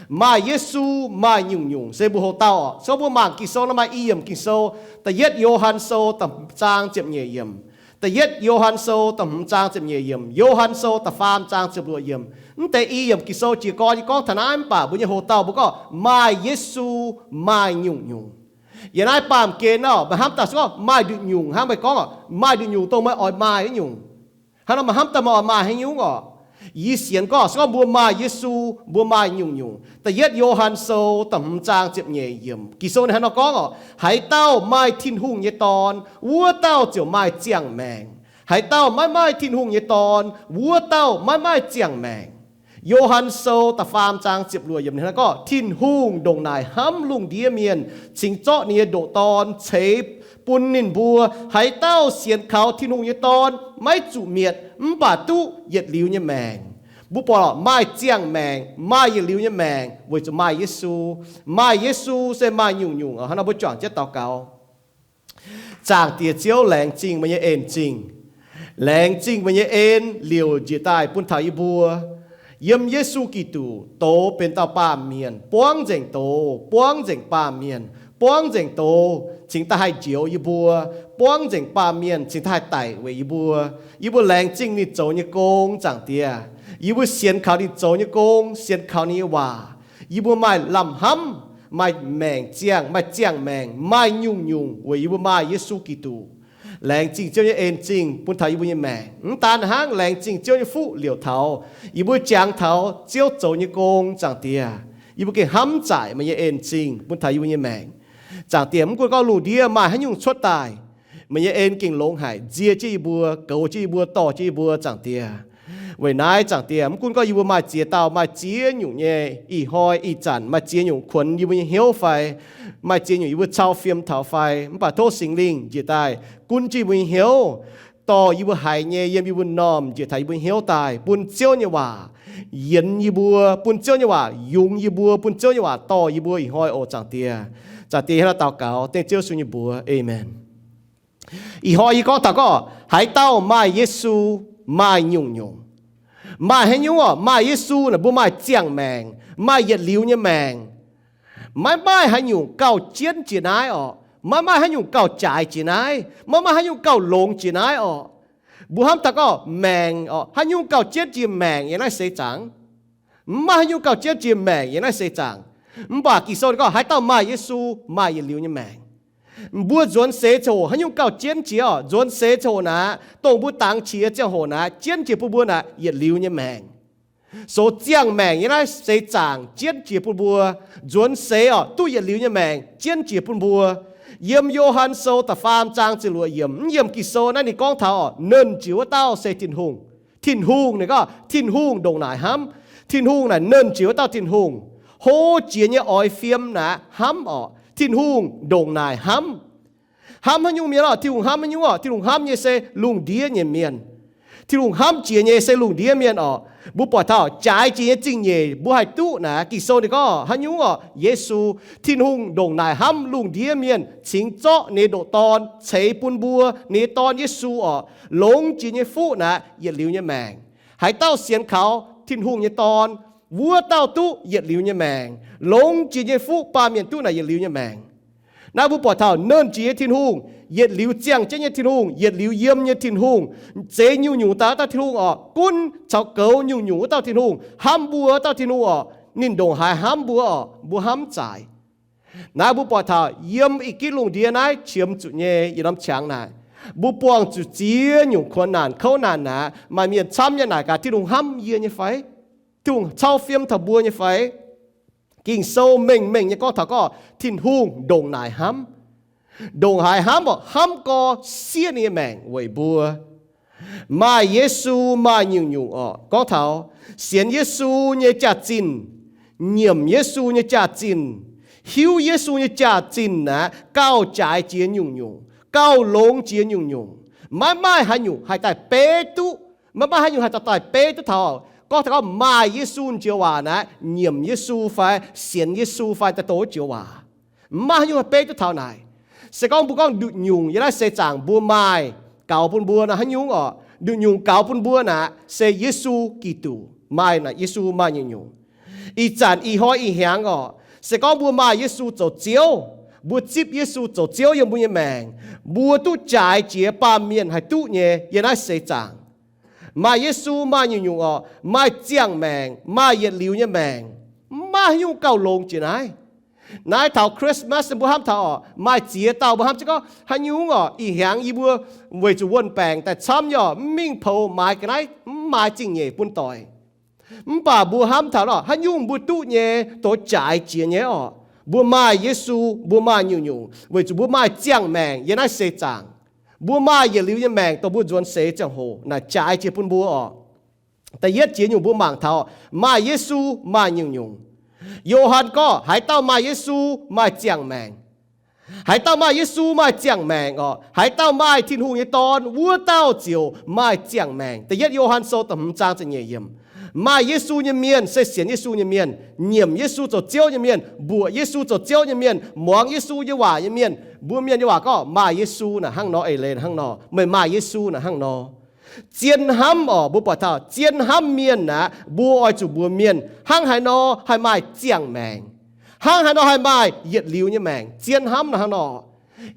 Maaih Yesu, maaih nyungc-nyungc se mbuo houx-dauh oc. Se gorngv mbuo mangc Ging-Sou nor, maaih i yiemc Ging-Sou, da'yietv Yo^han Sou da'hmz zaang ziepc nyeic yiemc. Da'yietv Yo^han Sou da'hmz zaang ziepc nyeic yiemc, Yo^han Sou da'faam zaang ziepc luoqc yiemc. Mv deix i yiemc Ging-Sou jiez gorn yie gorngv taux naaiv, mv baac mbuo nyei houx-dauh mbuo gorngv maaih Yesu, maaih nyungc-nyungc. Yiem naaiv baamh gen nor, meih hnamv daaih se gorngv maaih nduqc nyungc hnangv meih gorngv oc, maaih nduqc nyungc dongh meih oix maaih haaix nyungc. Hnangv nor meih hnamv daaih meih oix maaih haaix nyungc oc. Yie sienx gorngv se gorngv mbuo maaih Yesu, mbuo maaih nyungc-nyungc. Da'yietv Yo^han Sou da'hmz zaang ziepc nyeic yiemc, Ging-Sou ninh hnangv nor gorngv oc, haaix dauh maaih Tin-Hungh nyei Dorn, wuov dauh ziouc maaih ziangh maengc. Haaix dauh maiv maaih Tin-Hungh nyei Dorn, wuov dauh maiv maaih ziangh maengc. Yo^han Sou da'faam zaang ziepc luoqc yiemc ninh gorngv, Tin-Hungh ndongc naaic hnamv lungh ndiev mienh, cingx zorqv ninh nyei ndoqc Dorn ceix bun ninh mbuo. Haaix dauh sienx kaux Tin-Hungh nyei Dorn maiv zuqc mietc, mv baac duqv yietc liuz nyei maengc. Mbuo buatc maaih ziangh maengc, maaih yietc liuz nyei maengc weic zuqc maaih Yesu. Maaih Yesu se maaih nyungc-nyungc. Hnangv nor mbuo juangc jienv daux gaux. Zaangc Diex Ziouv, laengz zingh meih nyei en-zingh. Laengz zingh meih nyei en liouc njiec daaih bun taux yie mbuo. Yiem Yesu Giduc douz benx dauh baamh mienh, buangv nzengc douz, buangv nzengc baamh mienh, buangv nzengc douz, cingx daaih haih njoux yie mbuo, buangv nzengc baamh mienh, cingx daaih haih daic weic yie mbuo. Yie mbuo laengz zingh ninh zoux nyei gong, Zaangc Diex. Yie mbuo sienx kaux ninh zoux nyei gong, sienx kaux ninh nyei waac. Yie mbuo maaih lamh hnamv, maaih maengc ziangh, maaih ziangh maengc, maaih nyungc-nyungc weic yie mbuo maaih Yesu Giduc. Laengz zingh Ziouv nyei en-zingh bun taux yie mbuo nyei maengc. Mv daan hnangv, laengz zingh Ziouv nyei fuqv liouc taux yie mbuo jangx taux Ziouv zoux nyei gong, Zaangc Diex. Yie mbuo gengh hnamv zaaic meih nyei en-zingh bun taux yie mbuo nyei maengc. Zaangc Diex, mv gunv gorngv lungh ndiev maaih haaix nyungc cuotv daaih, meih nyei en gengh longx haic, nzie jienv yie mbuo, goux jienv yie mbuo, dorh jienv yie mbuo, Zaangc Diex. Weic naaiv, Zaangc Diex, mv gunv gorngv yie mbuo maaih ziex dauh, maaih ziex nyungc nyei, ih hnoi ih zanc maaih ziex nyungc kuonx yie mbuo nyei hnyouv fai, maaih ziex nyungc yie mbuo cau fiem taux fai, mv baac tov Singx Lingh njiec daaih gunv jienv yie mbuo nyei hnyouv, dorh yie mbuo haiz nyei yiem yie mbuo m'normh njiec taux yie mbuo nyei hnyouv daaih bun Ziouv nyei waac yienx yie mbuo, bun Ziouv nyei waac yungz yie mbuo, bun Ziouv nyei waac dorh yie mbuo ih hnoi oc, Zaangc Diex. Zaangc Diex, hnangv naaiv daux gaux dengv Ziouv Yesu nyei mbuox, Aamen. Ih hnoi yie gorngv taux gorngv haaix dauh maaih Yesu, maaih nyungc-nyungc. Maaih haaix nyungc oc? Maaih Yesu naaic mbuo maaih ziangh maengc, maaih yietc liuz nyei maengc. Maiv maaih haaix nyungc gauh jienv jiex naaiv oc. Maiv maaih haaix nyungc gauh jaaix jiex naaiv. Maiv maaih haaix nyungc gauh longx jiex naaiv oc. Mbuo hnamv daaih gorngv maengc oc, haaix nyungc gauh jienv jiex maengc yiem naaiv seix zaangc? Maiv maaih haaix nyungc gauh jienv jiex maengc yiem naaiv seix zaangc. Mv baac Ging-Sou gorngv haaix dauh maaih Yesu, maaih yietc liuz nyei maengc. Mbuo nzuonx seix ziangh hoc haaix nyungc gauh jienv jiex oc? Nzuonx seix ziangh hoc naaic, dongh mbuo dangx qiex ziangh hoc naaic, jienv jiex bun mbuo naaic yietc liuz nyei maengc. Soux ziangh maengc yiem naaiv seix zaangc jienv jiex bun mbuo. Nzuonx seix oc, duqv yietc liuz nyei maengc jienv jiex bun mbuo. Yiem Yo^han Sou da'faam zaang ziepc luoqc yiemc, mv yiem Ging-Sou naaiv ninh gorngv taux oc, nernh jiex wuov dauh se Tin-Hungh. Tin-Hungh, ninh gorngv Tin-Hungh ndongc naaic hnamv. Tin-Hungh naaic nernh jiex wuov dauh Tin-Hungh. Hlo jiex nyei oix fiem naaic hnamv oc. Tin-Hungh ndongc naaic hnamv. Hnamv haaix nyungc mienh oc? Tin-Hungh hnamv haaix nyungc oc? Tin-Hungh hnamv nyei se lungh ndiev nyei mienh. Tin-Hungh hnamv jiex nyei se lungh ndiev mienh oc. Mbuo buatc taux jaaix jiex nyei zingh nyeic mbuo haih duqv naaic, Ging-Sou ninh gorngv haaix nyungc oc? Yesu. Tin-Hungh ndongc naaic hnamv lungh ndiev mienh cingx zorqv ninh ndoqc Dorn ceix bun mbuo, ninh nyei Dorn Yesu oc, longx jiex nyei fuqv naaic yietc liuz nyei maengc. Haaix dauh sienx kaux Tin-Hungh nyei Dorn, wuov dauh duqv yietc liuz nyei maengc. Longx jiex nyei fuqv baamh mienh duqv naaic yietc liuz nyei maengc. Naaiv mbuo buatc taux nernh jiex nyei Tin-Hungh, yietc liuz ziangh jienv nyei Tin-Hungh, yietc liuz yiem nyei Tin-Hungh, zeix nyungc-nyungc daaih wuov dauh Tin-Hungh oc, gunv caux goux nyungc-nyungc wuov dauh Tin-Hungh, hnamv mbuo wuov dauh Tin-Hungh oc, ninh ndongc haaix hnamv mbuo oc, mbuo hnamv zaaic. Naaiv mbuo buatc taux yiem ih gitv lungh ndiev naaiv qiemx zuqc nyei yietc norm qangx naaic, mbuo buangh zuqc ziex nyungc kuonx naanc kouv naanc naaic, maaih mienh camv nyei naaic gaax, Tin-Hungh hnamv yie nyei fai? Tin-Hungh cau fiem taux mbuo nyei fai? Ging-Sou mengh mengh nyei gorngv taux gorngv Tin-Hungh ndongc naaic hnamv. Ndongc haaix hnamv oc? Hnamv gorx, siev ninh nyei maengc weic mbuo. Maaih Yesu maaih nyungc-nyungc oc. Gorngv taux sienx Yesu nyei jaax-zinh, nyiemc Yesu nyei jaax-zinh, hiuv Yesu nyei jaax-zinh naaic gauh jaaix jiex nyungc-nyungc, gauh longx jiex nyungc-nyungc. Maiv maaih haaix nyungc haih daaih beiv duqv. Maiv maaih haaix nyungc haih daaih beiv duqv taux gorngv taux gorngv maaih Yesu joux waac naaic, nyiemc Yesu fai sienx Yesu fai daaih douh joux waac. Maiv maaih haaix nyungc haih beiv duqv taux naaic. Se gorngv mbuo gorngv nduqc nyungc yiem naaiv seix zaangc mbuo maaih gaux bun mbuo naaic haaix nyungc oc? Nduqc nyungc gaux bun mbuo naaic se Yesu Giduc. Maaih naaic Yesu maaih nyungc-nyungc. Ih zanc ih hnoi ih hnyangx orqc, se gorngv mbuo maaih Yesu zoux Ziouv, mbuo zipv Yesu zoux Ziouv yiem mbuo nyei maengc, mbuo duqv jaaix jiex baamh mienh haih duqv nyei yiem naaiv seix zaangc. Maaih Yesu maaih nyungc-nyungc orqc, maaih ziangh maengc, maaih yietc liuz nyei maengc. Mv maaih haaix nyungc gauh longx jiex naaiv. Naaiv taux Christmas mbuo hnamv taux orqc, maaih ziex dauh mbuo hnamv jienv gorngv, haaix nyungc orqc, ih hnyangx yie mbuo weic zuqc wuon-baengc daaih camv nyei orqc, mv mingh poux maaiz ga'naaiv, mv maaih zingh nyeic bun doic. Mv baac mbuo hnamv taux orqc, haaix nyungc mbuo duqv nyei, dongh jaaix jiex nyei orqc. Mbuo maaih Yesu, mbuo maaih nyungc-nyungc weic zuqc mbuo maaih ziangh maengc yiem naaiv seix zaangc. Mbuo maaih yietc liuz nyei maengc dongh mbuo nzuonx seix ziangh hoc naaic jaaix jiex bun mbuo orqc. Da'yietv jiex nyungc mbuo mangc taux maaih Yesu maaih nyungc-nyungc. Yo^han gorngv haaix dauh maaih Yesu maaih ziangh maengc. Haaix dauh maaih Yesu maaih ziangh maengc orqc. Haaix dauh maaih Tin-Hungh nyei Dorn, wuov dauh ziouc maaih ziangh maengc. Da'yietv Yo^han Sou da'hmz zaang ziepc nyeic yiemc. Maaih Yesu nyei mienh se sienx Yesu nyei mienh, nyiemc Yesu zoux Ziouv nyei mienh, mbuoqc Yesu zoux Ziouv nyei mienh, muangx Yesu nyei waac nyei mienh. Mbuo mienh nyei waac gorngv maaih Yesu naaic hnangv nor, eix leiz hnangv nor, meih maaih Yesu naaic hnangv nor. Zien hnamv orqc, mbuo buatc taux zien hnamv mienh aqv, mbuo oix zuqc mbuox mienh hnangv haaix nor haih maaih ziangh maengc, hnangv haaix nor haih maaih yietc liuz nyei maengc. Zien hnamv naaic hnangv nor.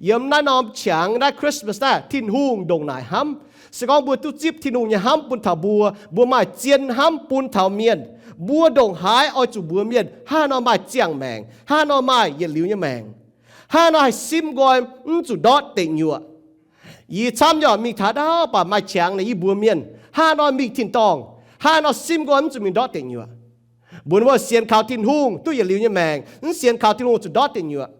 Yiem naaiv norm qangx naaiv Christmas naaiv, Tin-Hungh ndongc naaic hnamv. Se gorngv mbuo duqv zipv Tin-Hungh nyei hnamv bun taux mbuo, mbuo maaih zien hnamv bun taux mienh, mbuo ndongc haaix oix zuqc mbuox mienh hnangv haaix nor maaih ziangh maengc, hnangv haaix nor maaih yietc liuz nyei maengc, hnangv haaix nor haih simv nqoi mv zuqc ndortv deic nyuoqc. Yie camv nyei orqc, mingh taux ndau baac maaih qangx naaic yie mbuox mienh hnangv haaix nor mingh tin-dorngh, hnangv haaix nor simv nqoi mv zuqc mingh ndortv deic nyuoqc. Mbuox ninh mbuo sienx kaux Tin-Hungh duqv yietc liuz nyei maengc, mv sienx kaux Tin-Hungh zuqc ndortv deic nyuoqc.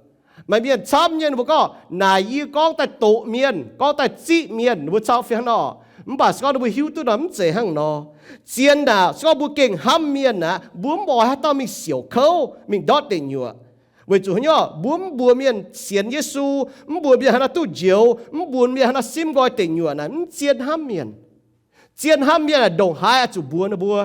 Maaih mienh camv nyei ninh mbuo gorngv, naaic yie gorngv daaih doqc mienh, gorngv daaih ziqv mienh, ninh mbuo cau fih hnangv nor. Mv baac se gorngv ninh mbuo hiuv duqv nor mv zeiz hnangv nor. Zien naaic se gorngv mbuo gengh hnamv mienh aqv, mbuo mv oix haaix dauh mingh siouc kouv, mingh ndortv deic nyuoqc. Weic zuqc haaix nyungc? Mbuo mv mbuox mienh sienx Yesu, mv mbuox mienh haaix nor duqv njoux, mv mbuox mienh haaix nor simv nqoi deic nyuoqc naaic, mv zien hnamv mienh. Zien hnamv mienh aah, ndongc haaix oix zuqc mbuox ninh mbuo.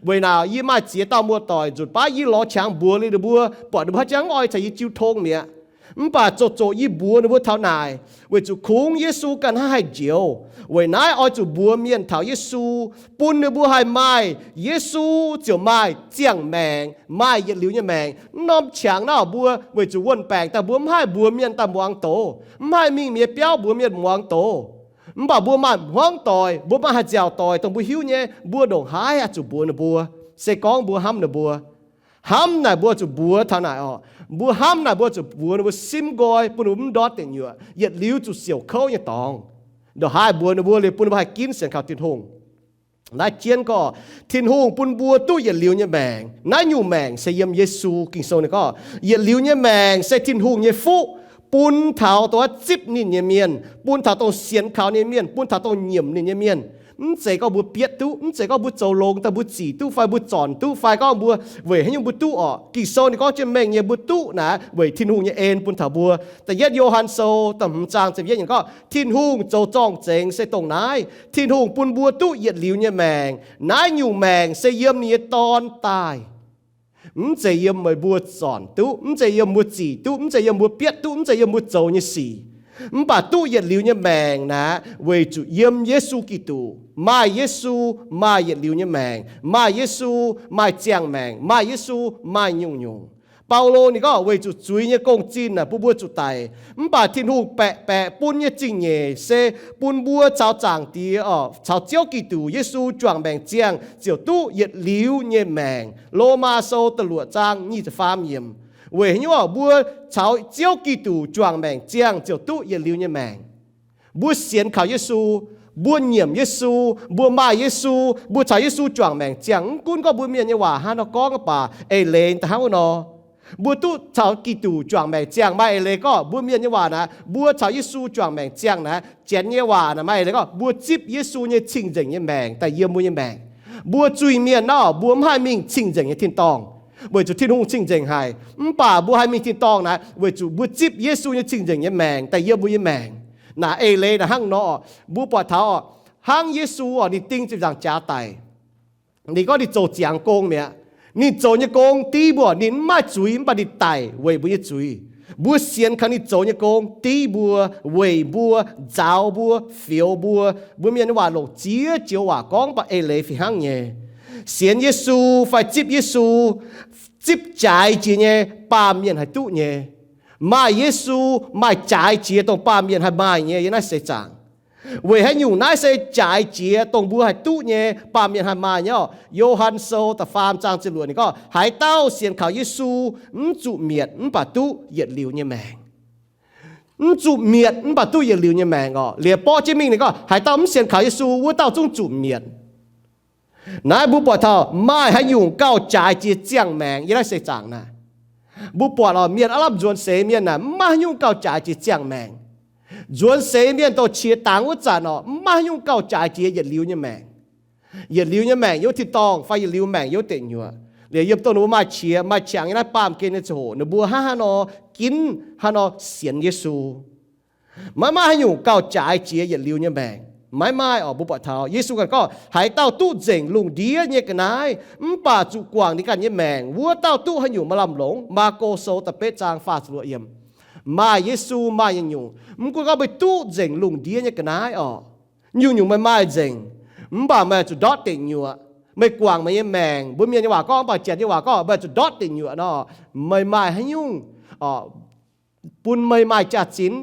Weic naaic yie maaih ziex dauh muoz-doic nzunc baav yie lorz qangx mbuox liuz ninh mbuo, buatc ninh mbuo haiz jangv oix caux yie jiu tong mi'aqv. Mv baac zoqc zoqc yie mbuox ninh mbuo taux naaic, weic zuqc kungx Yesu ganh hnangv haih njoux. Weic naaiv oix zuqc mbuox mienh taux Yesu, bun ninh mbuo haih maaih Yesu ziouc maaih ziangh maengc, maaih yietc liuz nyei maengc. Mv norm qangx naaiv mbuo weic zuqc wuon-baengc daaih mbuo mv haih mbuox mienh daaih muangx doz, mv haih mingh mienh biauv mbuox mienh muangx doz. Mv baac mbuo maaih hmuangv doic, mbuo maaih haaix nziaauc doic dongh mbuo hiuv nyei, mbuo ndongc haaix oix zuqc mbuox ninh mbuo, se gorngv mbuo hnamv ninh mbuo. Hnamv naaic mbuo zuqc mbuox taux naaic orqc. Mbuo hnamv naaic mbuo zuqc mbuox ninh mbuo simv nqoi bun ninh mbuo mv ndortv deic nyuoqc, yietc liuz zuqc siouc kouv nyei dorngx. Ndongc haaix mbuox ninh mbuo liuz bun ninh mbuo haih ginv sienx kaux Tin-Hungh. Naaiv jienv gorngv Tin-Hungh bun mbuo duqv yietc liuz nyei maengc. Naaiv nyungc maengc se yiem Yesu. Ging-Sou ninh gorngv yietc liuz nyei maengc se Tin-Hungh nyei fuqv bun taux dongh zipv ninh nyei mienh, bun taux dongh sienx kaux ninh nyei mienh, bun taux dongh nyiemc ninh nyei mienh. Mv zeiz gorngv mbuo bietv duqv, mv zeiz gorngv mbuo zoux longx daaih mbuo zic duqv fai mbuo zornc duqv fai gorngv mbuo weic haaix nyungc mbuo duqv orqc. Ging-Sou ninh gorngv jienv mengh nyei mbuo duqv naaic weic Tin-Hungh nyei en bun taux mbuo. Da'yietv Yo^han Sou da'hmz zaang ziepc yietv yiemc gorngv Tin-Hungh zoux zorng-zengx se dongh naaiv, Tin-Hungh bun mbuo duqv yietc liuz nyei maengc. Naaiv nyungc maengc se yiem ninh nyei Dorn daaih. Mv zeiz yiem meih mbuo zornc duqv, mv zeiz yiem mbuo zic duqv, mv zeiz yiem mbuo bietv duqv, mv zeiz yiem mbuo zoux nyei sic. Mv baac duqv yietc liuz nyei maengc naaic weic zuqc yiem Yesu Giduc. Maaih Yesu, maaih yietc liuz nyei maengc. Maaih Yesu, maaih ziangh maengc. Maaih Yesu, maaih nyungc-nyungc. Baulo ninh gorngv weic zuqc zuiz nyei gong-zinh naaic bun mbuo zuqc daic. Mv baac Tin-Hungh baeqc baeqc bun nyei zingh nyeic se bun mbuo caux Zaangc Diex, caux Ziouv Giduc Yesu juangc maengc ziangh ziouc duqv yietc liuz nyei maengc. Lomaa Sou da'luoqc zaang nyic ziepc faam yiemc. Weic haaix nyungc mbuo caux Ziouv Giduc juangc maengc ziangh ziouc duqv yietc liuz nyei maengc? Mbuo sienx kaux Yesu, mbuo nyiemc Yesu, mbuo maaih Yesu, mbuo caux Yesu juangc maengc ziangh. Mv gunv gorngv mbuo mienh nyei waac hnangv nor gorngv mv baac eix leiz da'hnangv wuov nor. Mbuo duqv caux Giduc juangc maengc ziangh maaih eix leiz gorngv mbuo mienh nyei waac naaic, mbuo caux Yesu juangc maengc ziangh naaic, Janx nyei waac naaic maaih eix leiz gorngv mbuo zipv Yesu nyei cing-nzengc nyei maengc daaih yiem mbuo nyei maengc. Mbuo zuiz-mienh nor mbuo mv haih mingh cing-nzengc nyei tin-dorngh, weic zuqc Tin-Hungh cing-nzengc haic. Mv baac mbuo haih mingh tin-dorngh naaic weic zuqc mbuo zipv Yesu nyei cing-nzengc nyei maengc daaih yiem mbuo nyei maengc. Naaic eix leiz naaic hnangv nor, mbuo buatc taux hnangv Yesu orqc, ninh ding ziepc nzaangc jaax daic. Ninh gorngv ninh zoux ziangx gong mi'aqv. Ninh zoux nyei gong div mbuo, ninh mv maaih zuiz mv baac ninh daic weic mbuo nyei zuiz. Mbuo sienx kaux ninh zoux nyei gong div mbuo, weic mbuo, nzaaux mbuo, fioux mbuo. Mbuo mienh nyei waac longc ziex joux waac gorngv mv baac eix leiz fih hnangv nyei. Sienx Yesu fai zipv Yesu, zipv jaaix jiex nyei baamh mienh haih duqv nyei. Maaih Yesu, maaih jaaix jiex dongh baamh mienh haih maaih nyei yiem naaiv seix zaangc. Weic haaix nyungc naaiv se jaaix jiex dongh mbuo haih duqv nyei, baamh mienh haih maaih nyei oc? Yo^han Sou da'faam zaang ziepc luoqc ninh gorngv, haaix dauh sienx kaux Yesu mv zuqc mietc mv baac duqv yietc liuz nyei maengc. Mv zuqc mietc mv baac duqv yietc liuz nyei maengc oc. Liuz borqv jienv mingh ninh gorngv, haaix dauh mv sienx kaux Yesu, wuov dauh zungv zuqc mietc. Naaiv mbuo buatc taux maaih haaix nyungc gauh jaaix jiex ziangh maengc yiem naaiv seix zaangc naaiv. Mbuo buatc oc, mienh aav lamh nzuonx seix mienh naaic, mv maaih haaix nyungc gauh jaaix jiex ziangh maengc. Nzuonx seix mienh dorh qiex dangx wuov zanc oc, mv maaih haaix nyungc gauh jaaix jiex yietc liuz nyei maengc. Yietc liuz nyei maengc yiem wuov tin-dorngh fai yietc liuz maengc yiem wuov deic nyuoqc. Liuz yiem dongh ninh mbuo maaih qiex maaih qangx yiem naaiv baamh gen nyei ziangh hoc, ninh mbuo hnangv haaix nor ginv, hnangv haaix nor sienx Yesu. Maiv maaih haaix nyungc gauh jaaix jiex yietc liuz nyei maengc. Maiv maaih oc. Mbuo buatc taux Yesu ganh gorngv, haaix dauh duqv nzengc lungh ndiev nyei ga'naaiv mv baac zuqc guangc ninh ganh nyei maengc, wuov dauh duqv haaix nyungc maaih lamh longc. Maako Sou da'betv zaang faah ziepc luoqc yiemc. Maaih Yesu maaih nyungc-nyungc, mv gunv gorngv meih duqv nzengc lungh ndiev nyei ga'naaiv oc, nyungc-nyungc meih maaih nzengc, mv baac meih zuqc ndortv deic nyuoqc. Meih guangc meih nyei maengc, mbuo mienh nyei waac gorngv, mv baac Janx nyei waac gorngv, meih zuqc ndortv deic nyuoqc nor, meih maaih haaix nyungc bun meih maaih jaax-zinh?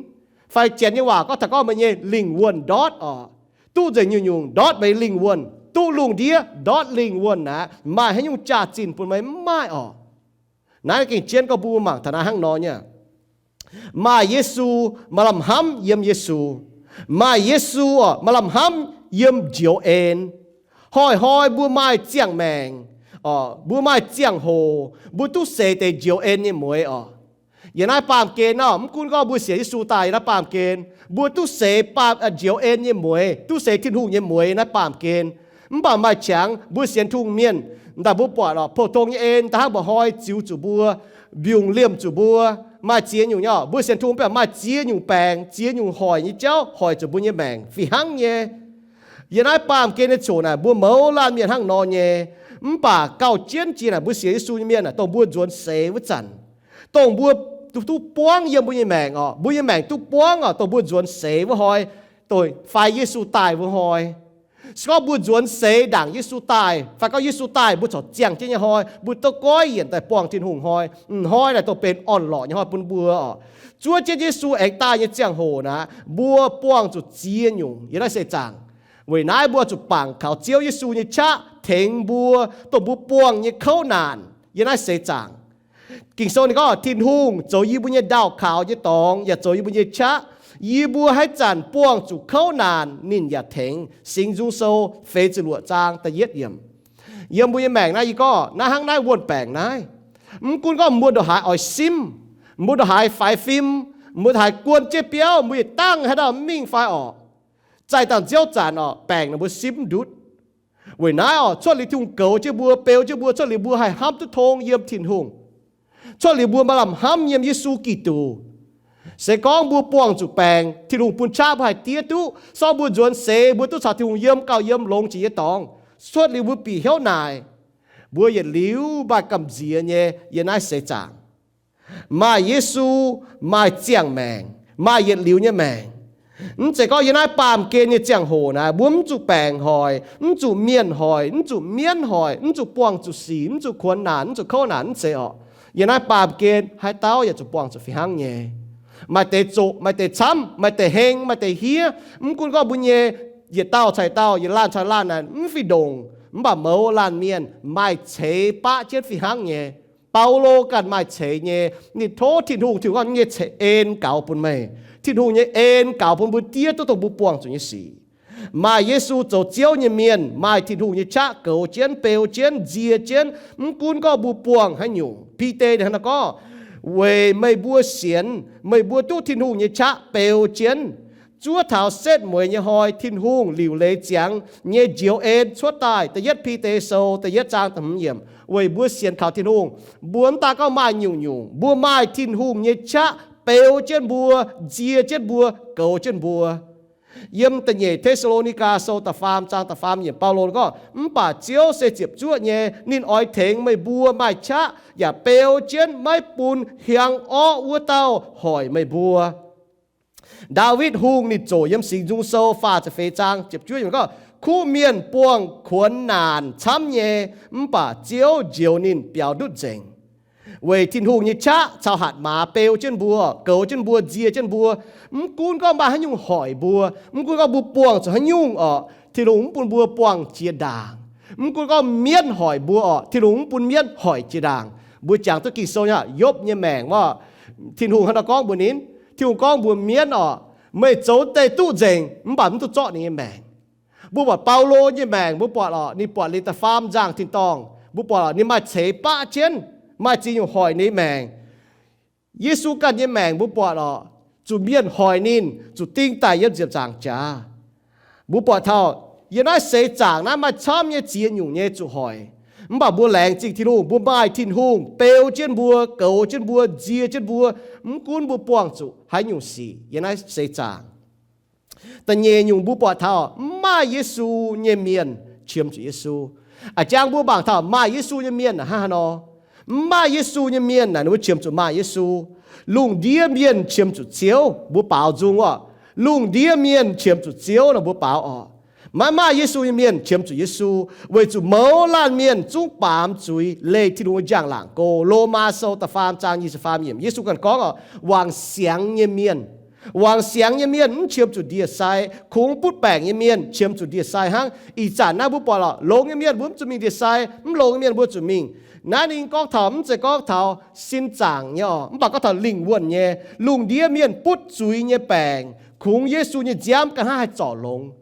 Fai Janx nyei waac gorngv, taux gorngv meih nyei lingh wuonh ndortv oc. Duqv nzengc nyungc-nyungc ndortv meih lingh wuonh, duqv lungh ndiev ndortv lingh wuonh aqv, maaih haaix nyungc jaax-zinh bun meih? Mv maaih oc. Naaiv gengh jienv gorngv mbuo mangc taux naaiv hnangv nor nyei. Maaih Yesu, maaih lamh hnamv yiem Yesu. Maaih Yesu oc, maaih lamh hnamv yiem njoux en. Hnoi-hnoi mbuo maaih ziangh maengc, mbuo maaih ziangh hoc, mbuo duqv seix deix njoux en nyei mueiz oc. Yiem naaiv baamh gen nor, mv gunv gorngv mbuo sienx Yesu daaih yiem naaiv baamh gen, mbuo duqv seix njoux en nyei mueiz, duqv seix Tin-Hungh nyei mueiz naaiv baamh gen. Mv baac maaih qangx mbuo sienx Tin-Hungh mienh, daaih mbuo buatc oc, pou-tong nyei en daaih hnangv mba'hnoi ziux zuqc mbuo, mbiungc liemh zuqc mbuo. Maaih ziex nyungc nyei oc, mbuo sienx Tin-Hungh mv baac maaih ziex nyungc baengc, ziex nyungc hoic nyei jauv hoic zuqc mbuo nyei maengc fih hnangv nyei. Yiem naaiv baamh gen nyei ziangh hoc naaic, mbuo mouz laanh mienh hnangv nor nyei. Mv baac gauh jienv jiex naaic, mbuo sienx Yesu nyei mienh naaic, dongh mbuo nzuonx seix wuov zanc, dongh mbuo duqv buangv yiem mbuo nyei maengc oc, mbuo nyei maengc duqv buangv oc, dongh mbuo nzuonx seix wuov hnoi, dongh fai Yesu daaih wuov hnoi. Se gorngv mbuo nzuonx seix ndaangc Yesu daaih, fai gorngv Yesu daaih mbuo corc ziangh jienv nyei hnoi, mbuo duqv goiv yienc daaih buangh Tin-Hungh hnoi, ih hnoi naaic dongh benx orn-lorqc nyei hnoi bun mbuo oc. Zuov jienv Yesu aengx daaih nyei ziangh hoc naaic, mbuo buangh zuqc ziex nyungc yiem naaiv seix zaangc. Weic naaiv mbuo zuqc bangc kaux Ziouv Yesu nyei qaqv tengx mbuo, dongh mbuo buangh nyei kouv naanc yiem naaiv seix zaangc. Ging-Sou ninh gorngv, Tin-Hungh zoux yie mbuo nyei ndaauh kaux nyei dorngx, yaac zoux yie mbuo nyei qaqv. Yie mbuo haaix zanc buangh zuqc kouv naanc, ninh yaac tengx. Singx Nzung Sou feix ziepc luoqc zaang da'yietv yiemc. Yiem mbuo nyei maengc naaiv, yie gorngv naaiv hnangv naaiv wuonh baengc naaiv. Mv gunv gorngv mbuo ndongc haaix oix simv, mbuo ndongc haaix faix fim, mbuo ndongc haaix guon jienv biauv, mbuo yietc dangh haaix dauh mv mingh fai orqc, zaih dangh nziouv zanc orqc, baengc ninh mbuo simv mv ndutv. Weic naaiv orqc, cuotv liuz Tin-Hungh goux jienv mbuo, beu jienv mbuo, cuotv liuz mbuo haih hnamv duqv tong yiem Tin-Hungh. Cuotv liuz mbuo maaih lamh hnamv yiem Yesu Giduc. Se gorngv mbuo buangh zuqc baengc, Tin-Hungh bun qaqv mbuo haih diev duqv, se gorngv mbuo nzuonx seix, mbuo duqv caux Tin-Hungh yiem gauh yiem longx jiex nyei dorngx, cuotv liuz mbuo bieqc hnyouv naaic, mbuo yietc liuz maaih gamh nziex nyei yiem naaiv seix zaangc. Maaih Yesu, maaih ziangh maengc, maaih yietc liuz nyei maengc. Mv zeiz gorngv yiem naaiv baamh gen nyei ziangh hoc naaiv, mbuo mv zuqc baengc hoic, mv zuqc mienh hoic, mv zuqc mienv hoic, mv zuqc buangh zuqc sic, mv zuqc kuonx naanc, mv zuqc kouv naanc, mv zeiz orqc. Yiem naaiv baamh gen haaix dauh yaac zuqc buangh zuqc fih hnangv nyei. Maaih deix zoqc, maaih deix camv, maaih deix heng, maaih deix hniev. Mv gunv gorngv mbuo nyei yietc dauh caux dauh, yietc laanh caux laanh naaic mv fih ndongc, mv baac mouz laanh mienh maaih ceix baqv jienv fih hnangv nyei. Baulo ganh maaih ceix nyei. Ninh tov Tin-Hungh, Tin-Hungh gorngv, nyei ceix en gaux bun meih. Tin-Hungh nyei en gaux bun mbuo diev duqv dongh mbuo buangh zuqc nyei sic. Maaih Yesu zoux Ziouv nyei mienh, maaih Tin-Hungh nyei qaqv goux jienv, beu jienv, nzie jienv. Mv gunv gorngv mbuo buangh haaix nyungc, Bide ninh hnangv naaiv gorngv, weic meih mbuo sienx, meih mbuo duqv Tin-Hungh nyei qaqv beu jienv. Zuov taux setv mueiz nyei hnoi, Tin-Hungh liuc leiz ziangx nyei njoux en cuotv daaih. Da'yietv Bide Sou da'yietv zaang da'hmz yiemc, weic mbuo sienx kaux Tin-Hungh, mbuo mv daaih gorngv maaih nyungc-nyungc, mbuo maaih Tin-Hungh nyei qaqv beu jienv mbuo, nzie jienv mbuo, goux jienv mbuo. Yiem da'nyeic Te^saa^lo^ni^gaa Sou da'faam zaang da'faam yiemc, Baulo gorngv, mv baac Ziouv se ziepc zuoqv nyei, ninh oix tengx meih mbuo maaih qaqv yaac beu jienv, maiv bun hiaang orqv wuov dauh hoic meih mbuo. Ndaawitv Hungh ninh zoqc yiem Singx Nzung Sou faah ziepc feix zaang ziepc juov yiemc gorngv, Kuv mienh buangh kuonx naanc camv nyei, mv baac Ziouv njoux ninh biaux ndutv nzengc. Weic Tin-Hungh nyei qaqv caux hatc maaz beu jienv mbuo, goux jienv mbuo, nzie jienv mbuo. Mv gunv gorngv maaih haaix nyungc hoic mbuo, mv gunv gorngv mbuo buangh zuqc haaix nyungc orqc, Tin-Hungh mv bun mbuo buangh jiex ndaangc. Mv gunv gorngv mienv hoic mbuo orqc, Tin-Hungh mv bun mienv hoic jiex ndaangc. Mbuo jangx duqv Ging-Sou nyei, Yopv nyei maengc wuov, Tin-Hungh hnangv naaiv gorngv mbuox ninh, Tin-Hungh gorngv mbuox mienv orqc, meih zoux deix duqv nzengc, mv baac mv duqv zorqv ninh nyei maengc. Mbuo buatc Baulo nyei maengc, mbuo buatc orqc, ninh buatc liuz da'faam nzangh tin-dorngh, mbuo buatc orqc, ninh maaih ceix baqv jienv, maaih ziex nyungc hoic ninh nyei maengc. Yesu ganh nyei maengc mbuo buatc orqc, zuqc mienh hoic ninh, zuqc ding daaih yiem ziepc nzaangc jaax. Mbuo buatc taux yiem naaiv seix zaangc naaiv maaih camv nyei ziex nyungc nyei zuqc hoic. Mv baac mbuo laengz zingh Tin-Hungh, mbuo maaih Tin-Hungh beu jienv mbuo, goux jienv mbuo, nzie jienv mbuo, mv gunv mbuo buangh zuqc haaix nyungc sic yiem naaiv seix zaangc. Da'nyeic nyungc mbuo buatc taux mv maaih Yesu nyei mienh qiemx zuqc Yesu. A'jang mbuo mangc taux maaih Yesu nyei mienh naaic hnangv haaix nor. Mv maaih Yesu nyei mienh naaic ninh mbuo qiemx zuqc maaih Yesu. Lungh ndiev mienh qiemx zuqc Ziouv, mbuo baaux nzung orqc. Lungh ndiev mienh qiemx zuqc Ziouv nor mbuo baaux orqc. Maiv maaih Yesu nyei mienh qiemx zuqc Yesu, weic zuqc mouz laanh mienh zungv baamz zuiz leih Tin-Hungh nyei njang-laangc go. Lomaa Sou da'faam zaang nyic ziepc faam yiemc, Yesu ganh gorngv orqc, wangc siangx nyei mienh, wangc siangx nyei mienh mv qiemx zuqc ndie-sai. Kungx butv baengc nyei mienh qiemx zuqc ndie-sai hnangv. Ih zanc naaiv mbuo buatc orqc, longx nyei mienh mbuo mv zuqc mingh ndie-sai, mv longx nyei mienh mbuo zuqc mingh. Naaiv ninh gorngv taux, mv zeiz gorngv taux sin zaangc nyei orqc, mv baac gorngv taux lingh wuonh nyei. Lungh ndiev mienh butv zuiz nyei baengc, kungx Yesu nyei nziaamv ga'hnangv haih zorc longx.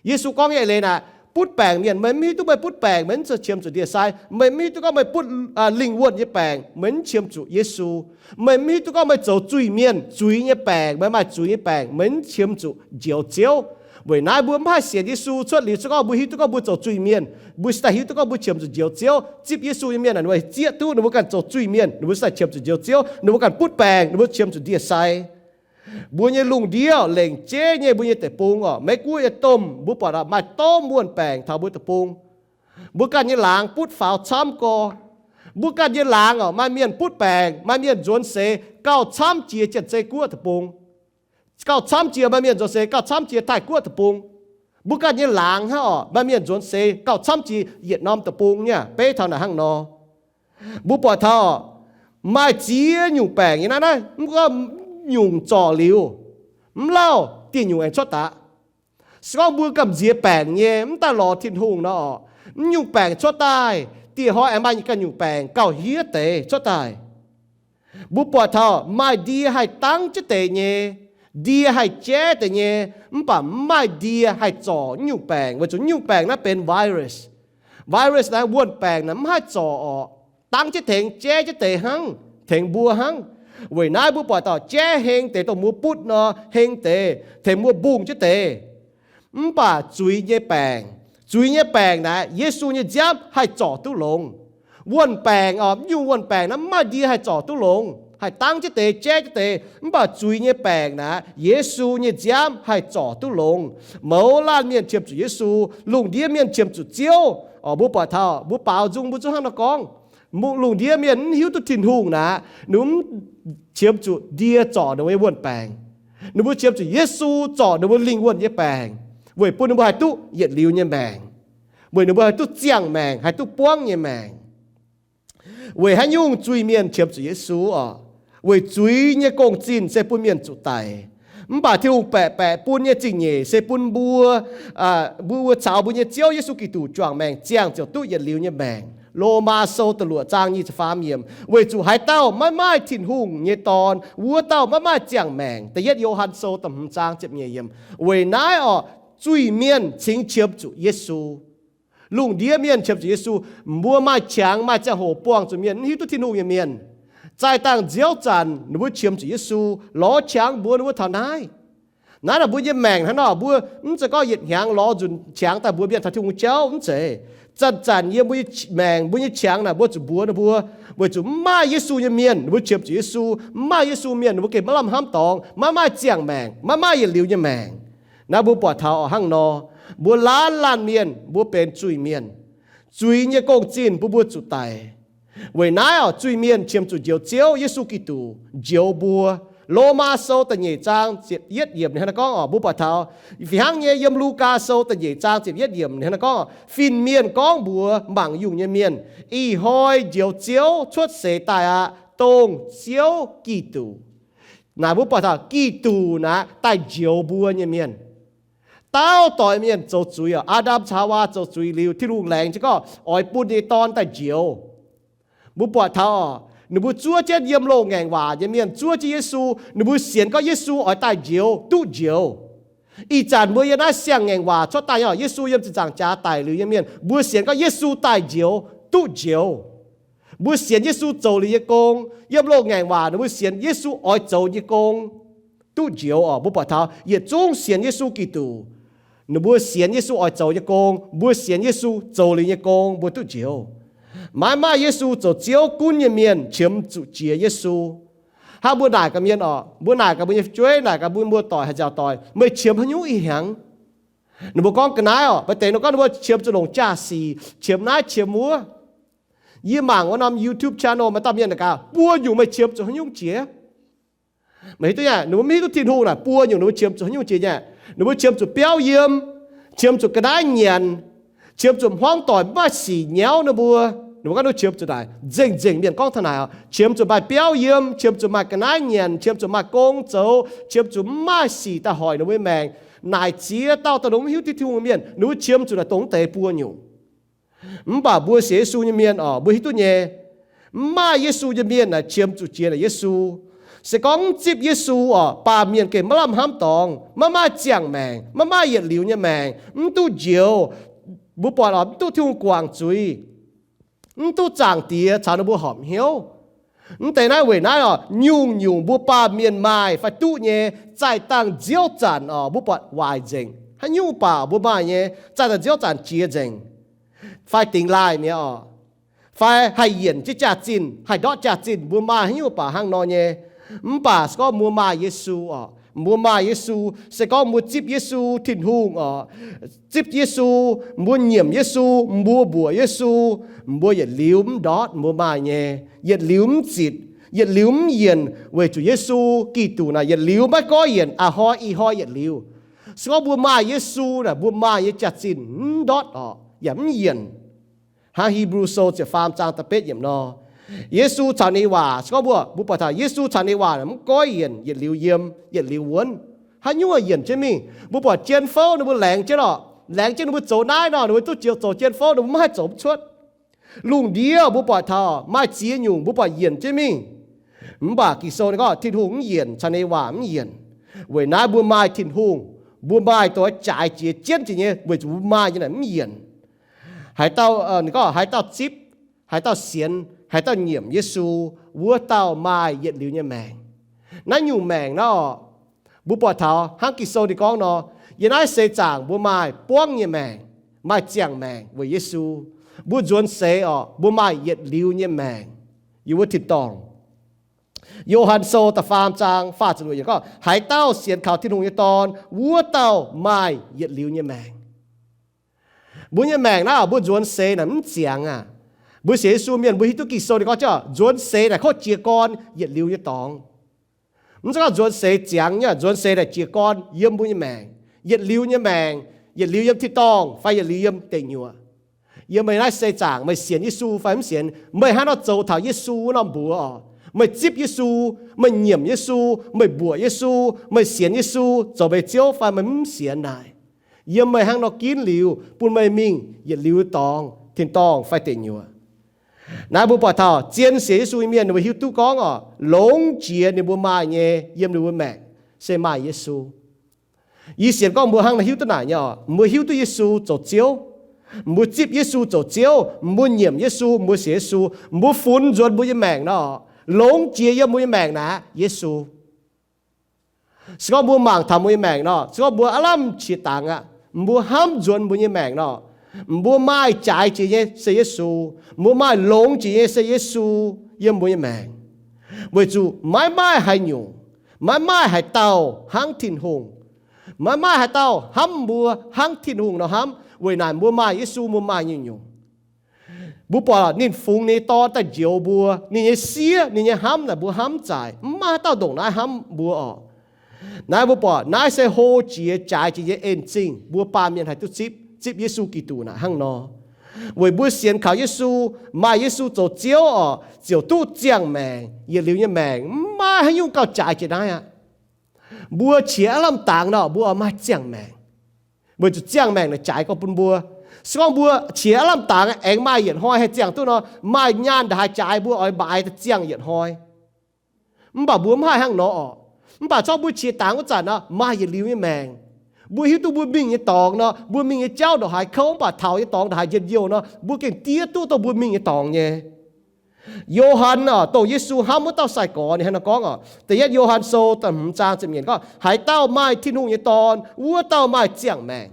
Yesu gorngv nyei eix leiz naaic, butv baengc mienh, meih mv hiuv duqv meih butv baengc, meih mv zuqc qiemx zuqc ndie-sai. Meih mv hiuv duqv gorngv meih butv, aa, lingh wuonh nyei baengc, meih mv qiemx zuqc Yesu. Meih mv hiuv duqv gorngv meih zoux zuiz-mienh, zuiz nyei baengc, meih maaih zuiz nyei baengc, meih mv qiemx zuqc Njoux Ziouv. Weic naaiv mbuo mv haih sienx Yesu cuotv liuz se gorngv mbuo hiuv duqv gorngv mbuo zoux zuiz-mienh. Mbuo se daaih hiuv duqv gorngv mbuo qiemx zuqc Njoux Ziouv. Zipv Yesu nyei mienh naaic ninh mbuo zieqv duqv ninh mbuo ganh zoux zuiz-mienh, ninh mbuo se daaih qiemx zuqc Njoux Ziouv, ninh mbuo ganh butv baengc, ninh mbuo qiemx zuqc ndie-sai. Mbuo nyei lungh ndiev lengc jeiv nyei mbuo nyei deic-bung orqc, Meiv Guoqv nyei domh, mbuo buatc orqc, maaih domh wuonh baengc taux mbuo deic-bung. Mbuo ganh nyei laangz butv faaux camv gorx. Mbuo ganh nyei laangz orqc, maaih mienh butv baengc, maaih mienh nzuonx seix gauh camv jiex Janx-Zei Guoqv deic-bung. Gauh camv jiex maaih mienh nzuonx seix gauh camv jiex Taiv Guoqv deic-bung. Mbuo ganh nyei laangz hnangv orqc, maaih mienh nzuonx seix gauh camv jiex yietc norm deic-bung nyei. Beiv taux naaic hnangv nor, mbuo buatc taux maaih ziex nyungc baengc nyei naaiv, naaiv mv gorngv nyungc zorc liuz, mv lauh dieh nyungc aengx cuotv daaih. Se gorngv mbuo gamh nziex baengc nyei, mv daaih lorz Tin-Hungh nor orqc, mv nyungc baengc cuotv daaih, dieh hnoi aengx maaih ganh nyungc baengc gauh hiev deix cuotv daaih. Mbuo buatc taux maaih ndie haih dangv jienv deix nyei, ndie haih jaiv deix nyei, mv baac mv maaih ndie haih zorc mv nyungc baengc, weic zuqc mv nyungc baengc naaiv benx virus. Virus naaiv wuonh baengc naaiv mv haih zorc orqc, dangv jienv tengx, jaiv jienv deix hnangv, tengx mbuo hnangv. Weic naaiv mbuo buatc taux jaiv heng deix, dongh mbuo butv nor heng deix, tengx mbuo mbungh jienv deix. Mv baac zuiz nyei baengc, zuiz nyei baengc naaiv Yesu nyei nziaamv haih zorc duqv longx. Wuonh baengc orqc, mv nyungc wuonh baengc naaiv mv maaih ndie haih zorc duqv longx, haih dangv jienv deix, jaiv jienv deix. Mv baac zuiz nyei baengc naaiv Yesu nyei nziaamv haih zorc duqv longx. Mouz laanh mienh qiemx zuqc Yesu, lungh ndiev mienh qiemx zuqc Ziouv. Orqc, mbuo buatc taux mbuo baaux nzung mbuo zungv hnangv nor gorngv, lungh ndiev mienh mv hiuv duqv Tin-Hungh naaiv, ninh mv qiemx zuqc ndie zorc ninh mbuo nyei wuonh baengc. Ninh mbuo qiemx zuqc Yesu zorc ninh mbuo lingh wuonh nyei baengc, weic bun ninh mbuo haih duqv yietc liuz nyei maengc, weic ninh mbuo haih duqv ziangh maengc, haih duqv buangv nyei maengc. Weic haaix nyungc zuiz-mienh qiemx zuqc Yesu orqc? Weic zuiz nyei gong-zinh se bun mienh zuqc daic. Mv baac Tin-Hungh baeqc baeqc bun nyei zingh nyeic se bun mbuo, mbuo, mbuo caux mbuo nyei Ziouv Yesu Giduc juangc maengc ziangh ziouc duqv yietc liuz nyei maengc. Lomaa Sou da'luoqc zaang nyic ziepc faam yiemc, weic zuqc haaix dauh maiv maaih Tin-Hungh nyei Dorn, wuov dauh maiv maaih ziangh maengc. Da'yietv Yo^han Sou da'hmz zaang ziepc nyeic yiemc. Weic naaiv orqc, zuiz-mienh cingx qiemx zuqc Yesu. Lungh ndiev mienh qiemx zuqc Yesu. Mbuo maaih qangx maaih ziangh hoc buangh zuqc mienh mv hiuv duqv Tin-Hungh nyei mienh. Zaih dangh nziouv zanc ninh mbuo qiemx zuqc Yesu, lorz qangx mbuox ninh mbuo taux naaiv. Naaiv naaic mbuo nyei maengc hnangv nor, mbuo mv zeiz gorngv yietc hnyangx lorz nzunc qangx daaih mbuox mienh taux Tin-Hungh jauv, mv zeiz. Zanc-zanc yiem mbuo nyei maengc, mbuo nyei qangx naaic mbuo zuqc mbuox ninh mbuo, weic zuqc mv maaih Yesu nyei mienh ninh mbuo qiemx zuqc Yesu, mv maaih Yesu mienh ninh mbuo gengh maiv lamh hnamv dorngx, maiv maaih ziangh maengc, maiv maaih yietc liuz nyei maengc. Naaiv mbuo buatc taux hnangv nor, mbuo laanh laanh mienh mbuo benx zuiz-mienh. Zuiz nyei gong-zinh bun mbuo zuqc daic. Weic naaiv orqc, zuiz-mienh qiemx zuqc Njoux Ziouv Yesu Giduc njoux mbuo, Lomaa Sou da'nyeic zaang ziepc yietv yiemc ninh hnangv naaiv gorngv oc, mbuo buatc taux. Fih hnangv nyei, yiem Lugaa Sou da'nyeic zaang ziepc yietv yiemc ninh hnangv naaiv gorngv, fin-mienh gorngv mbuox mangc yungh nyei mienh, Ih hnoi Njoux Ziouv cuotv seix daaih aqv, dongh Ziouv Giduc. Naaic mbuo buatc taux Giduc naaic daaih njoux mbuo nyei mienh. Dauh doix mienh zoux zuiz oc, Aa^ndam caux Haawaa zoux zuiz liuz, Tin-Hungh laengz jienv gorngv oix bun ninh nyei Dorn daaih njoux. Mbuo buatc taux oc, ninh mbuo zuov jienv yiem loz-ngaengc waac nyei mienh zuov jienv Yesu. Ninh mbuo sienx gorngv Yesu oix daaih njoux, duqv njoux. Ih zanc mbuo yiem naaiv siang-ngaengc waac cuotv daaih nyei oc, Yesu yiem ziepc nzaangc jaax daic liuz nyei mienh, mbuo sienx gorngv Yesu daaih njoux, duqv njoux. Mbuo sienx Yesu zoux liuz nyei gong, yiem loz-ngaengc waac ninh mbuo sienx Yesu oix zoux nyei gong, duqv njoux oc. Mbuo buatc taux yietc zungv sienx Yesu Giduc, ninh mbuo sienx Yesu oix zoux nyei gong, mbuo sienx Yesu zoux liuz nyei gong, mbuo duqv njoux. Maiv maaih Yesu zoux Ziouv gunv nyei mienh qiemx zuqc jiex Yesu. Hnangv mbuo naaic gaax mienh oc, mbuo naaic gaax mbuo nyei fu'jueiv, naaic gaax mbuo muoz-doic haaix nziaauc doic, meih qiemx haaix nyungc ih hnyangx? Ninh mbuo gorngv ga'naaiv oc, maaih deix ninh gorngv ninh mbuo qiemx zuqc longc jaa-sic, qiemx naaiv qiemx wuov. Yie mangc wuov norm YouTube channel maaih dauh mienh naaic gaax, buo nyungc meih qiemx zuqc haaix nyungc jiex? Meih hiuv duqv nyei, ninh mbuo maiv hiuv duqv Tin-Hungh naaic buo nyungc ninh mbuo qiemx zuqc haaix nyungc jiex nyei. Ninh mbuo qiemx zuqc biauv yiem, qiemx zuqc ga'naaiv nyanc, qiemx zuqc hmuangv doic maiv maaih sic nyauv ninh mbuo. Ninh mbuo gorngv ninh qiemx zuqc naaic, nzengc-nzengc mienh gorngv taux naaic oc, qiemx zuqc maaih biauv yiem, qiemx zuqc maaih ga'naaiv nyanc, qiemx zuqc maaih gong zoux, qiemx zuqc maiv maaih sic daaih hoic ninh mbuo nyei maengc. Naaic ziex dauh daaih ninh mbuo maiv hiuv duqv Tin-Hungh nyei mienh, ninh mbuo qiemx zuqc naaic dongh mv deix buo nyungc. Mv baac mbuo sienx Yesu nyei mienh oc, mbuo hiuv duqv nyei, mv maaih Yesu nyei mienh naaic qiemx zuqc jiex naaic Yesu. Se gorngv mv zipv Yesu oc, baamh mienh gengh maiv lamh hnamv dorngx, maiv maaih ziangh maengc, maiv maaih yietc liuz nyei maengc, mv duqv njoux. Mbuo buatc oc, mv duqv Tin-Hungh guangc zuiz, mv duqv Zaangc Diex caux ninh mbuo horpc hnyouv. Mv deix naaiv weic naaiv oc, nyungc-nyungc mbuo baamh mienh maaih fai duqv nyei, zaih dangh nziouv zanc oc, mbuo buatc waaic nzengc. Haaix nyungc baac mbuo maaih nyei, zaih dangh nziouv zanc jiex nzengc, fai dingx laaih mi'aqv oc, fai haih yienc jienv jaax-zinh, haih ndortv jaax-zinh, mbuo maaih haaix nyungc baac hnangv nor nyei. Mv baac se gorngv mbuo maaih Yesu oc, mbuo maaih Yesu, se gorngv mbuo zipv Yesu Tin-Hungh oc, zipv Yesu, mbuo nyiemc Yesu, mbuo mbuoqc Yesu, mbuo yietc liuz mv ndortv, mbuo maaih nyei, yietc liuz mv zitc, yietc liuz mv yienc, weic zuqc Yesu Giduc naaic yietc liuz maiv goiv yienc, a'hnoi ih hnoi yietc liuz. Se gorngv mbuo maaih Yesu naaic, mbuo maaih nyei jaax-zinh mv ndortv oc, yaac mv yienc. Hnangv Hipv^lu Sou ziepc faam zaang da'betv yiemc nor, Yesu caux ninh waac, se gorngv mbuo, mbuo buatc taux Yesu caux ninh waac mv goiv yienc, yietc liuz yiem, yietc liuz wuonv. Haaix nyungc yienc jienv mingh? Mbuo buatc jien-fouv ninh mbuo laengz jienv oc, laengz jienv ninh mbuo zoux naaiv nor, ninh mbuo duqv zoux jien-fouv, ninh mbuo maiv haih zoux mv cuotv. Lungh ndiev mbuo buatc taux maaih ziex nyungc mbuo buatc yienc jienv mingh. Mv baac Ging-Sou ninh gorngv Tin-Hungh mv yienc, caux ninh waac mv yienc. Weic naaiv mbuo maaih Tin-Hungh, mbuo maaih doix jaaix jiex jienv jiex nyei, weic zuqc mbuo maaih nyei naaic mv yienc. Haaix dauh, ninh gorngv haaix dauh zipv, haaix dauh sienx, haaix dauh nyiemc Yesu, wuov dauh maaih yietc liuz nyei maengc. Naaiv nyungc maengc naaiv oc, mbuo buatc taux hnangv Ging-Sou ninh gorngv nor, yiem naaiv seix zaangc mbuo maaih buangv nyei maengc, maaih ziangh maengc weic Yesu. Mbuo nzuonx seix oc, mbuo maaih yietc liuz nyei maengc yiem wuov tin-dorngh. Yo^han Sou da'faam zaang faah ziepc luoqc yiemc gorngv, haaix dauh sienx kaux Tin-Hungh nyei Dorn, wuov dauh maaih yietc liuz nyei maengc. Mbuo nyei maengc naaiv, mbuo nzuonx seix naaic mv ziangx aqv. Mbuo sienx Yesu mienh mbuo hiuv duqv Ging-Sou ninh gorngv jienv nzuonx seix naaic kov jiez gorn yietc liuz nyei dorngx. Mv zeiz gorngv nzuonx seix ziangx nyei, nzuonx seix naaic jiez gorn yiem mbuo nyei maengc, yietc liuz nyei maengc, yietc liuz yiem tin-dorngh fai yietc liuz yiem deic nyuoqc. Yiem meih naaiv seix zaangc meih sienx Yesu fai mv sienx, meih hnangv nor zoux taux Yesu wuov norm mbuox oc, meih zipv Yesu, meih nyiemc Yesu, meih mbuoqc Yesu, meih sienx Yesu zoux meih Ziouv fai meih mv sienx naaic, yiem meih hnangv nor ginv liuz bun meih mingh yietc liuz dorngx, tin-dorngh fai deic nyuoqc. Naaiv mbuo buatc taux zien sienx Yesu nyei mienh ninh mbuo hiuv duqv gorngv oc, longx jiex ninh mbuo maaih nyei yiem ninh mbuo maengc se maaih Yesu. Yie sienx gorngv mbuo hnangv nor hiuv duqv naaic nyei oc, mbuo hiuv duqv Yesu zoux Ziouv, mbuo zipv Yesu zoux Ziouv, mbuo nyiemc Yesu, mbuo sienx Yesu, mbuo funx nzuonx mbuo nyei maengc nor, longx jiex yiem mbuo nyei maengc naaic Yesu. Se gorngv mbuo mangc taux mbuo nyei maengc nor, se gorngv mbuo aav lamh qiex dangx aqv, mbuo hnamv nzuonx mbuo nyei maengc nor, mbuo maaih jaaix jiex nyei se Yesu, mbuo maaih longx jiex nyei se Yesu yiem mbuo nyei maengc. Weic zuqc maiv maaih haaix nyungc, maiv maaih haaix dauh hnangv Tin-Hungh. Maiv maaih haaix dauh hnamv mbuo hnangv Tin-Hungh nor hnamv. Weic naaic mbuo maaih Yesu, mbuo maaih nyungc-nyungc. Mbuo buatc ninh fungx ninh nyei Dorn daaih njoux mbuo, ninh nyei siev, ninh nyei hnamv naaic mbuo hnamv zaaic. Mv maaih haaix dauh ndongc naaiv hnamv mbuo oc. Naaiv mbuo buatc naaiv se hlo jiex jaaix jiex nyei en-zingh mbuo baamh mienh haih duqv zipv, zipv Yesu Giduc naaic hnangv nor. Weic mbuo sienx kaux Yesu, maaih Yesu zoux Ziouv oc, ziouc duqv ziangh maengc, yietc liuz nyei maengc. Mv maaih haaix nyungc gauh jaaix jiex naaiv aqv. Mbuo qiex aav lamh dangx nor, mbuo oix maaih ziangh maengc. Weic zuqc ziangh maengc naaic jaaix gorx bun mbuo. Se gorngv mbuo qiex aav lamh dangx aengx maaih yietc hnoi haih ziangh duqv nor, maaih nyaanh ndongc haaix jaaix mbuo oix maaiz daaih ziangh yietc hnoi. Mv baac mbuo mv haih hnangv nor oc. Mv baac zorqv mbuo qiex dangx wuov zanc nor, maaih yietc liuz nyei maengc. Mbuo hiuv duqv mbuo mingh nyei dorngx nor, mbuo mingh nyei jauv ndongc haaix kouv, mv baac taux nyei dorngx ndongc haaix njien-youh nor, mbuo gengh diev duqv dongh mbuo mingh nyei dorngx nyei. Yo^han oc, dongh Yesu hnamv wuov dauh sai-gorx ninh hnangv nor gorngv oc. Da'yietv Yo^han Sou da'hmz zaang ziepc nyeic gorngv, haaix dauh maaih Tin-Hungh nyei Dorn, wuov dauh maaih ziangh maengc.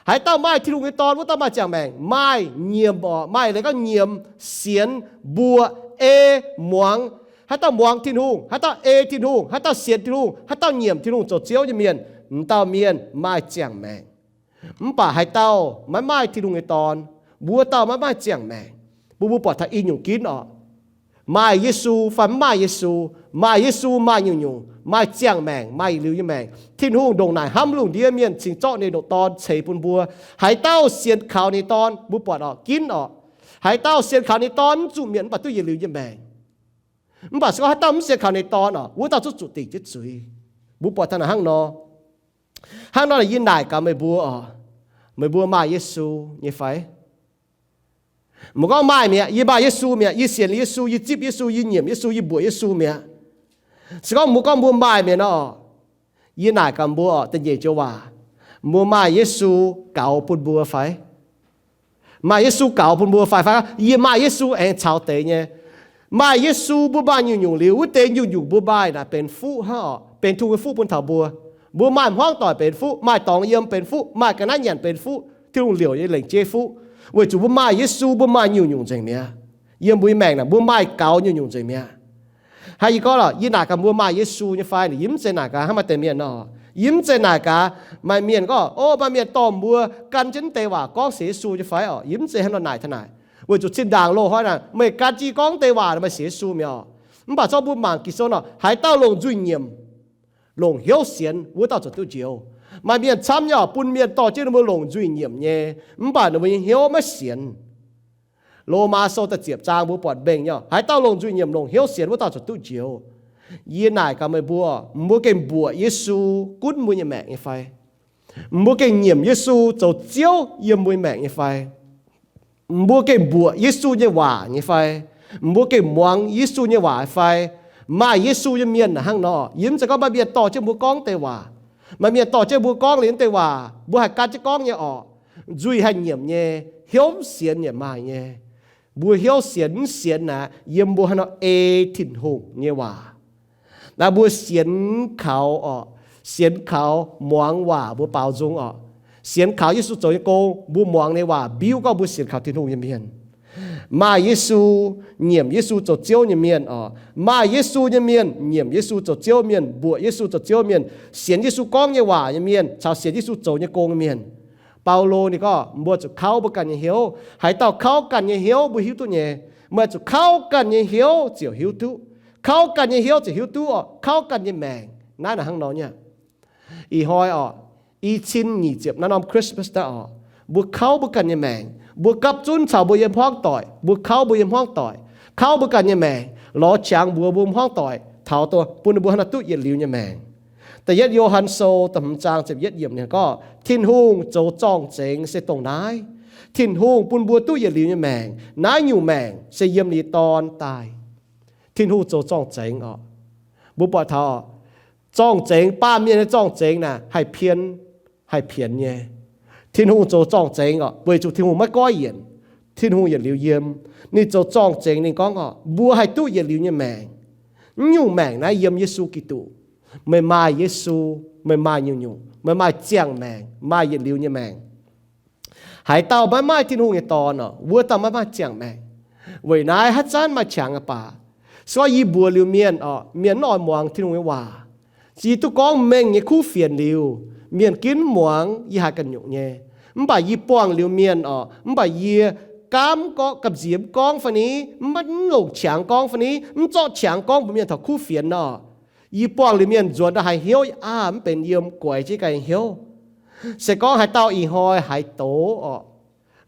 Haaix dauh maaih Tin-Hungh nyei Dorn, wuov dauh maaih ziangh maengc. Maaih nyiemc oc, maaih leiz gorngv nyiemc, sienx, mbuoqc, ei, muangx. Haaix dauh muangx Tin-Hungh, haaix dauh ei Tin-Hungh, haaix dauh sienx Tin-Hungh, haaix dauh nyiemc Tin-Hungh zoux Ziouv nyei mienh, m'dauh mienh maaih ziangh maengc. Mv baac haaix dauh maiv maaih Tin-Hungh nyei Dorn, wuov dauh maiv maaih ziangh maengc. Bun mbuo buatc taux i nyungc ginv oc. Maaih Yesu fai mv maaih Yesu, maaih Yesu maaih nyungc-nyungc, maaih ziangh maengc, maaih liuz nyei maengc. Tin-Hungh ndongc naaic hnamv lungh ndiev mienh cingx zorqv ninh nyei Dorn ceix bun mbuo. Haaix dauh sienx kaux ninh nyei Dorn, mbuo buatc oc, ginv oc. Haaix dauh sienx kaux ninh nyei Dorn, mv zuqc mietc mv baac duqv yietc liuz nyei maengc. Mv baac se gorngv haaix dauh mv sienx kaux ninh nyei Dorn oc, wuov dauh zungv zuqc dingc jienv zuiz. Mbuo buatc taux naaic hnangv nor. Hnangv nor yie naaic gaax meih mbuo oc, meih mbuo maaih Yesu nyei fai? Mbuo gorngv maaih mi'aqv, yie maaih Yesu mi'aqv, yie sienx Yesu, yie zipv Yesu, yie nyiemc Yesu, yie mbuoqc Yesu mi'aqv. Se gorngv mbuo gorngv mbuo maaih mi'aqv nor, yie naaic gaax mbuo oc, da'nyeic joux waac, mbuo maaih Yesu gaux bun mbuo fai? Maaih Yesu gaux bun mbuo fai? Fai yie maaih Yesu aengx caux deix nyei. Maaih Yesu mbuo maaih nyungc-nyungc liuz, wuov deix nyungc-nyungc mbuo maaih naaic benx fuqv hnangv oc, benx Tin-Hungh nyei fuqv bun taux mbuo. Mbuo maaih hmuangv doic benx fuqv, maaih dorngx yiem benx fuqv, maaih ga'naaiv nyanc benx fuqv, Tin-Hungh liouc nyei lengc jeiv fuqv. Weic zuqc mbuo maaih Yesu, mbuo maaih nyungc-nyungc nzengc mi'aqv. Yiem mbuo nyei maengc naaic mbuo maaih gaux nyungc-nyungc nzengc mi'aqv. Hnangv yie gorngv lorqc, yie naaic gaax mbuo maaih Yesu nyei fai? Yie mv zeiz naaic gaax hnangv maaih deix mienh nor. Yie mv zeiz naaic gaax maaih mienh gorngv, o, maaih mienh dorh mbuo gan jienv deix waac gorngv sienx Yesu nyei fai oc. Yie mv zeiz hnangv nor naaic taux naaic. Weic zuqc zinh ndaangc loz-hnoi naaic meih gan jienv gorngv deix waac meih sienx Yesu mi'aqv oc. Mv baac zorqv mbuo mangc Ging-Sou nor, haaix dauh longc nzuih nyiemc, longc hnyouv sienx, wuov dauh ziouc duqv njoux. Maaih mienh camv nyei oc, bun mienh dorh jienv ninh mbuo longc nzuih nyiemc nyei, mv baac ninh mbuo nyei hnyouv maiv sienx. Lomaa Sou da'ziepc zaang mbuo buatc mengh nyei oc, haaix dauh longc nzuih nyiemc, longc hnyouv sienx, wuov dauh ziouc duqv njoux. Yie naaic gaax meih mbuo, mbuo gengh mbuoqc Yesu gunv mbuo nyei maengc nyei fai? Mbuo gengh nyiemc Yesu zoux Ziouv yiem mbuo nyei maengc nyei fai? Mbuo gengh mbuoqc Yesu nyei waac nyei fai? Mbuo gengh muangx Yesu nyei waac fai? Maaih Yesu nyei mienh naaic hnangv nor, yie mv zeiz gorngv maaih mienh dorh jienv mbuo gorngv deix waac. Maaih mienh dorh jienv mbuo gorngv liuz deix waac, mbuo haih gan jienv gorngv nyei orqc. Nzuih haih nyiemc nyei, hnyouv mv sienx yaac maaih nyei. Mbuo hnyouv sienx mv sienx naaic, yiem mbuo hnangv nor ei Tin-Hungh nyei waac. Naaiv mbuo sienx kaux orqc, sienx kaux muangx waac mbuo baaux nzung orqc. Sienx kaux Yesu zoux nyei gong, mbuo muangx ninh nyei waac mbiuv gorngv mbuo sienx kaux Tin-Hungh nyei mienh. Maaih Yesu, nyiemc Yesu zoux Ziouv nyei mienh orqc. Maaih Yesu nyei mienh, nyiemc Yesu zoux Ziouv mienh, mbuoqc Yesu zoux Ziouv mienh, sienx Yesu gorngv nyei waac nyei mienh, caux sienx Yesu zoux nyei gong nyei mienh. Baulo ninh gorngv mbuo zuqc kauv mbuo ganh nyei hnyouv. Haaix dauh kauv ganh nyei hnyouv mbuo hiuv duqv nyei. Meih zuqc kauv ganh nyei hnyouv ziouc hiuv duqv. Kauv ganh nyei hnyouv ziouc hiuv duqv orqc, kauv ganh nyei maengc. Naaiv naaic hnangv nor nyei. Ih hnoi orqc, i cin nyic ziepc naaiv norm Christmas naaiv orqc, mbuo kauv mbuo ganh nyei maengc. Mbuo gapv zunv caux mbuo yiem hmuangv doic, mbuo kauv mbuo yiem hmuangv doic, kauv mbuo ganh nyei maengc, lorz qangx mbuox mbuo hmuangv doic taux dongh bun ninh mbuo hnangv naaiv duqv yietc liuz nyei maengc. Da'yietv Yo^han Sou da'hmz zaang ziepc yietv yiemc ninh gorngv, Tin-Hungh zoux zorng-zengx se dongh naaiv, Tin-Hungh bun mbuo duqv yietc liuz nyei maengc. Naaiv nyungc maengc se yiem ninh nyei Dorn daaih. Tin-Hungh zoux zorng-zengx orqc. Mbuo buatc taux zorng-zengx, baamh mienh nyei zorng-zengx naaic haih pien, haih pienx nyei. Tin-Hungh zoux zorng-zengx orqc, weic zuqc Tin-Hungh maiv goiv yienc. Tin-Hungh yietc liuz yiem. Ninh zoux zorng-zengx ninh gorngv orqc, mbuo haih duqv yietc liuz nyei maengc. Mv nyungc maengc naaiv yiem Yesu Giduc. Meih maaih Yesu, meih maaih nyungc-nyungc, meih maaih ziangh maengc, maaih yietc liuz nyei maengc. Haaix dauh maiv maaih Tin-Hungh nyei Dorn orqc, wuov dauh maiv maaih ziangh maengc. Weic naaiv haaix zanc maaih qangx baac, se gorngv yie mbuox liuz mienh orqc, mienh mv oix muangx Tin-Hungh nyei waac. Yie duqv gorngv mengh nyei kuv fienx liuz, mienh ginv mv muangx yie haaix ganh nyungc nyei. Mv baac yie buangh liuz mienh orqc, mv baac yie gaamv gorngv, gamh nziex mv gorngv fai ni, mv longc qangx gorngv fai ni, mv zorqv qangx gorngv mbuox mienh taux kuv fienx nor, yie buangh liuz mienh nzuonx daaih haiz hnyouv aah, mv benx yiem, guaix jienv ganh hnyouv. Se gorngv haaix dauh ih hnoi haiz doz orqc,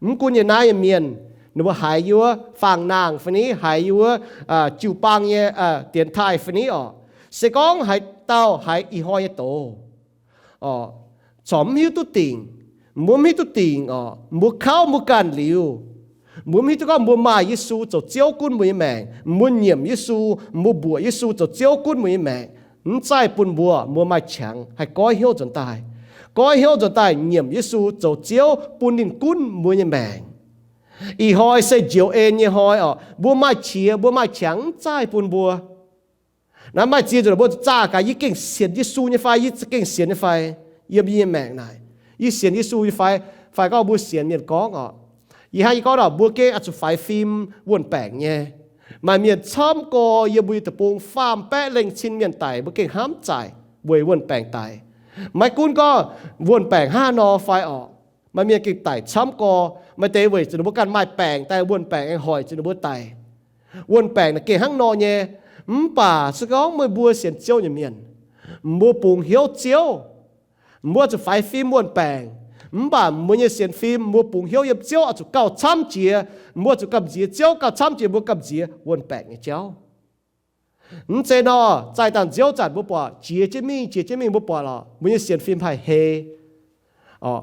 mv gunv yiem naaiv nyei mienh, ninh mbuo haiz yiem wuov faang-nangh fai ni, haiz yiem wuov jiu-baang nyei dienx taaih fai ni orqc, se gorngv haaix dauh haiz ih hnoi nyei doz, corc mv hiuv duqv dingc, mbuo mv hiuv duqv dingc orqc, mbuo kauv mbuo ganh liuz, mbuo mv hiuv duqv gorngv mbuo maaih Yesu zoux Ziouv gunv mbuo nyei maengc, mbuo nyiemc Yesu, mbuo mbuoqc Yesu zoux Ziouv gunv mbuo nyei maengc, mv zaih bun mbuo, mbuo maaih qangx haih goiv hnyouv nzuonx daaih, goiv hnyouv nzuonx daaih nyiemc Yesu zoux Ziouv bun ninh gunv mbuo nyei maengc. Ih hnoi se njoux en nyei hnoi orqc, mbuo maaih qiex mbuo maaih qangx mv zaih bun mbuo. Naaiv maaih ziex nzunc mbuo zaah gaax, yie gengh sienx Yesu nyei fai, yie gengh sienx nyei fai, yiem yie nyei maengc naaic, yie sienx Yesu nyei fai, fai gorngv mbuo sienx mienh gorngv orqc. Yie hnangv yie gorngv orqc, mbuo gengh oix zuqc faix fim wuon-baengc nyei. Maaih mienh camv gorx yiem mbuo nyei deic-bung faam baeqv lengh cin mienh daic, mbuo gengh hnamv zaaic weic wuon-baengc daic. Maiv gunv gorngv wuon-baengc hnangv nor fai orqc, maaih mienh gengh daic camv gorx, maaih deix weic zuqc ninh mbuo ganh maaih baengc daaih wuon-baengc aengx hoic zuqc ninh mbuo daic. Wuon-baengc naaic gengh hnangv nor nyei. Mv baac se gorngv meih mbuo sienx Ziouv nyei mienh, mbuo bungx hnyouv Ziouv, mbuo zuqc faix fim wuon-baengc. Mv baac mbuo nyei sienx fim, mbuo bungx hnyouv yiem Ziouv oix zuqc gauh camv jiex, mbuo zuqc gamh nziex Ziouv gauh camv jiex mbuo gamh nziex wuon-baengc nyei jauv. Mv zeiz nor, zaih dangh nziouv zanc mbuo buatc jiex jienv mingh, jiex jienv mingh mbuo buatc lorqc, mbuo nyei sienx fim haih hei.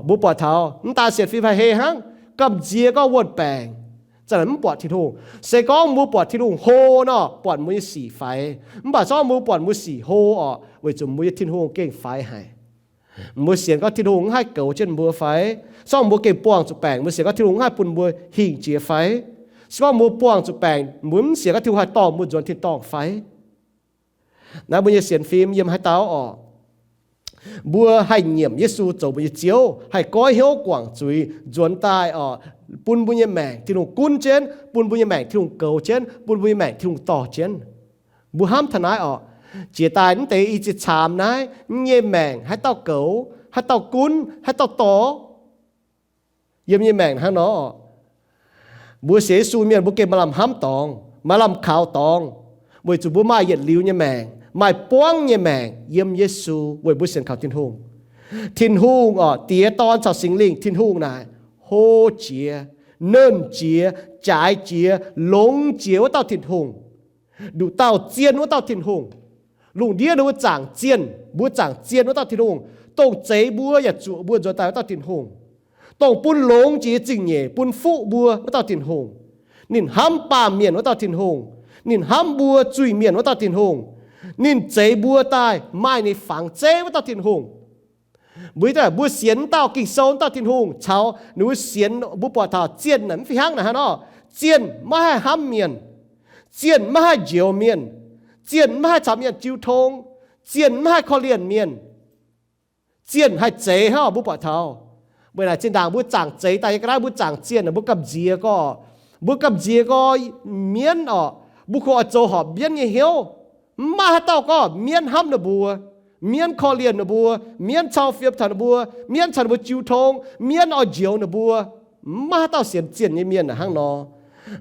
Mbuo buatc taux mv daan sienx fim haih hei hnangv, gamh nziex gorngv wuon-baengc, za'naaic mv buatc Tin-Hungh. Se gorngv mbuo buatc Tin-Hungh hlo nor, buatc mbuo nyei sic faix. Mv baac se gorngv mbuo buatc mbuo sic hlo orqc, weic zuqc mbuo nyei Tin-Hungh gengh faix haic. Mbuo sienx gorngv Tin-Hungh mv haih goux jienv mbuo fai? Se gorngv mbuo gengh buangh zuqc baengc, mbuo sienx gorngv Tin-Hungh mv haih bun mbuo hingh jiex fai? Se gorngv mbuo buangh zuqc baengc, mbuo mv sienx gorngv Tin-Hungh haih dorh mbuo nzuonx tin-dorngh fai? Naaiv mbuo nyei sienx fim yiem haaix dauh orqc? Mbuo haih nyiemc Yesu zoux mbuo nyei Ziouv, haih goiv hnyouv guangc zuiz nzuonx daaih orqc, bun mbuo nyei maengc Tin-Hungh gunv jienv, bun mbuo nyei maengc Tin-Hungh goux jienv, bun mbuo nyei maengc Tin-Hungh dorh jienv. Mbuo hnamv taux naaiv orqc, jiex daaih mv deix i ziex caamx naaiv, yie nyei maengc haaix dauh goux, haaix dauh gunv, haaix dauh dorh? Yiem yie nyei maengc hnangv nor, mbuo sienx Yesu mienh mbuo gengh maaih lamh hnamv dorngx, maaih lamh kaux dorngx, weic zuqc mbuo maaih yietc liuz nyei maengc, maaih buangv nyei maengc yiem Yesu weic mbuo sienx kaux Tin-Hungh. Tin-Hungh orqc, Diex, Dorn caux Singx Lingh, Tin-Hungh naaic hlo jiex, nernh jiex, jaaix jiex, longx jiex wuov dauh Tin-Hungh. Nduqc dauh zien wuov dauh Tin-Hungh. Lungh ndiev ninh mbuo zaangc zienh, mbuo zaangc zienh wuov dauh Tin-Hungh, dongh zeix mbuo yaac zuoqc mbuo nzuonx daaih wuov dauh Tin-Hungh, dongh bun longx jiex zingh nyeic bun fuqv mbuo wuov dauh Tin-Hungh, ninh hnamv baamh mienh wuov dauh Tin-Hungh, ninh hnamv mbuo zuiz-mienh wuov dauh Tin-Hungh, ninh zeix mbuo daaih maaih ninh fangx zeiv wuov dauh Tin-Hungh. Mbuo, mbuo sienx dauh Ging-Sou dauh Tin-Hungh caux ninh mbuo sienx, mbuo buatc taux zienh naaic mv fih hnangv naaic hnangv nor. Zienh maiv haih hnamv mienh. Zienh maiv haih njoux mienh. Zienh maiv haih caux mienh jiu tong. Zienh maiv haih korv-lienh mienh. Zienh haih zeix hnangv mbuo buatc taux. Weic naaic zinh ndaangc mbuo zaangc zeix daaih nyei ga'naaiv mbuo zaangc zienh, mbuo gamh nziex gorx, mbuo gamh nziex gorx mienv orqc, mbuo kungx oix zoux horpc mienv nyei hnyouv. Mv maaih haaix dauh gorngv mienv hnamv ninh mbuo, mienv korv-lienh ninh mbuo, mienv cau fiem taux ninh mbuo, mienv caux ninh mbuo jiu tong, mienv oix njoux ninh mbuo. Mv maaih haaix dauh sienx zienh nyei mienh hnangv nor.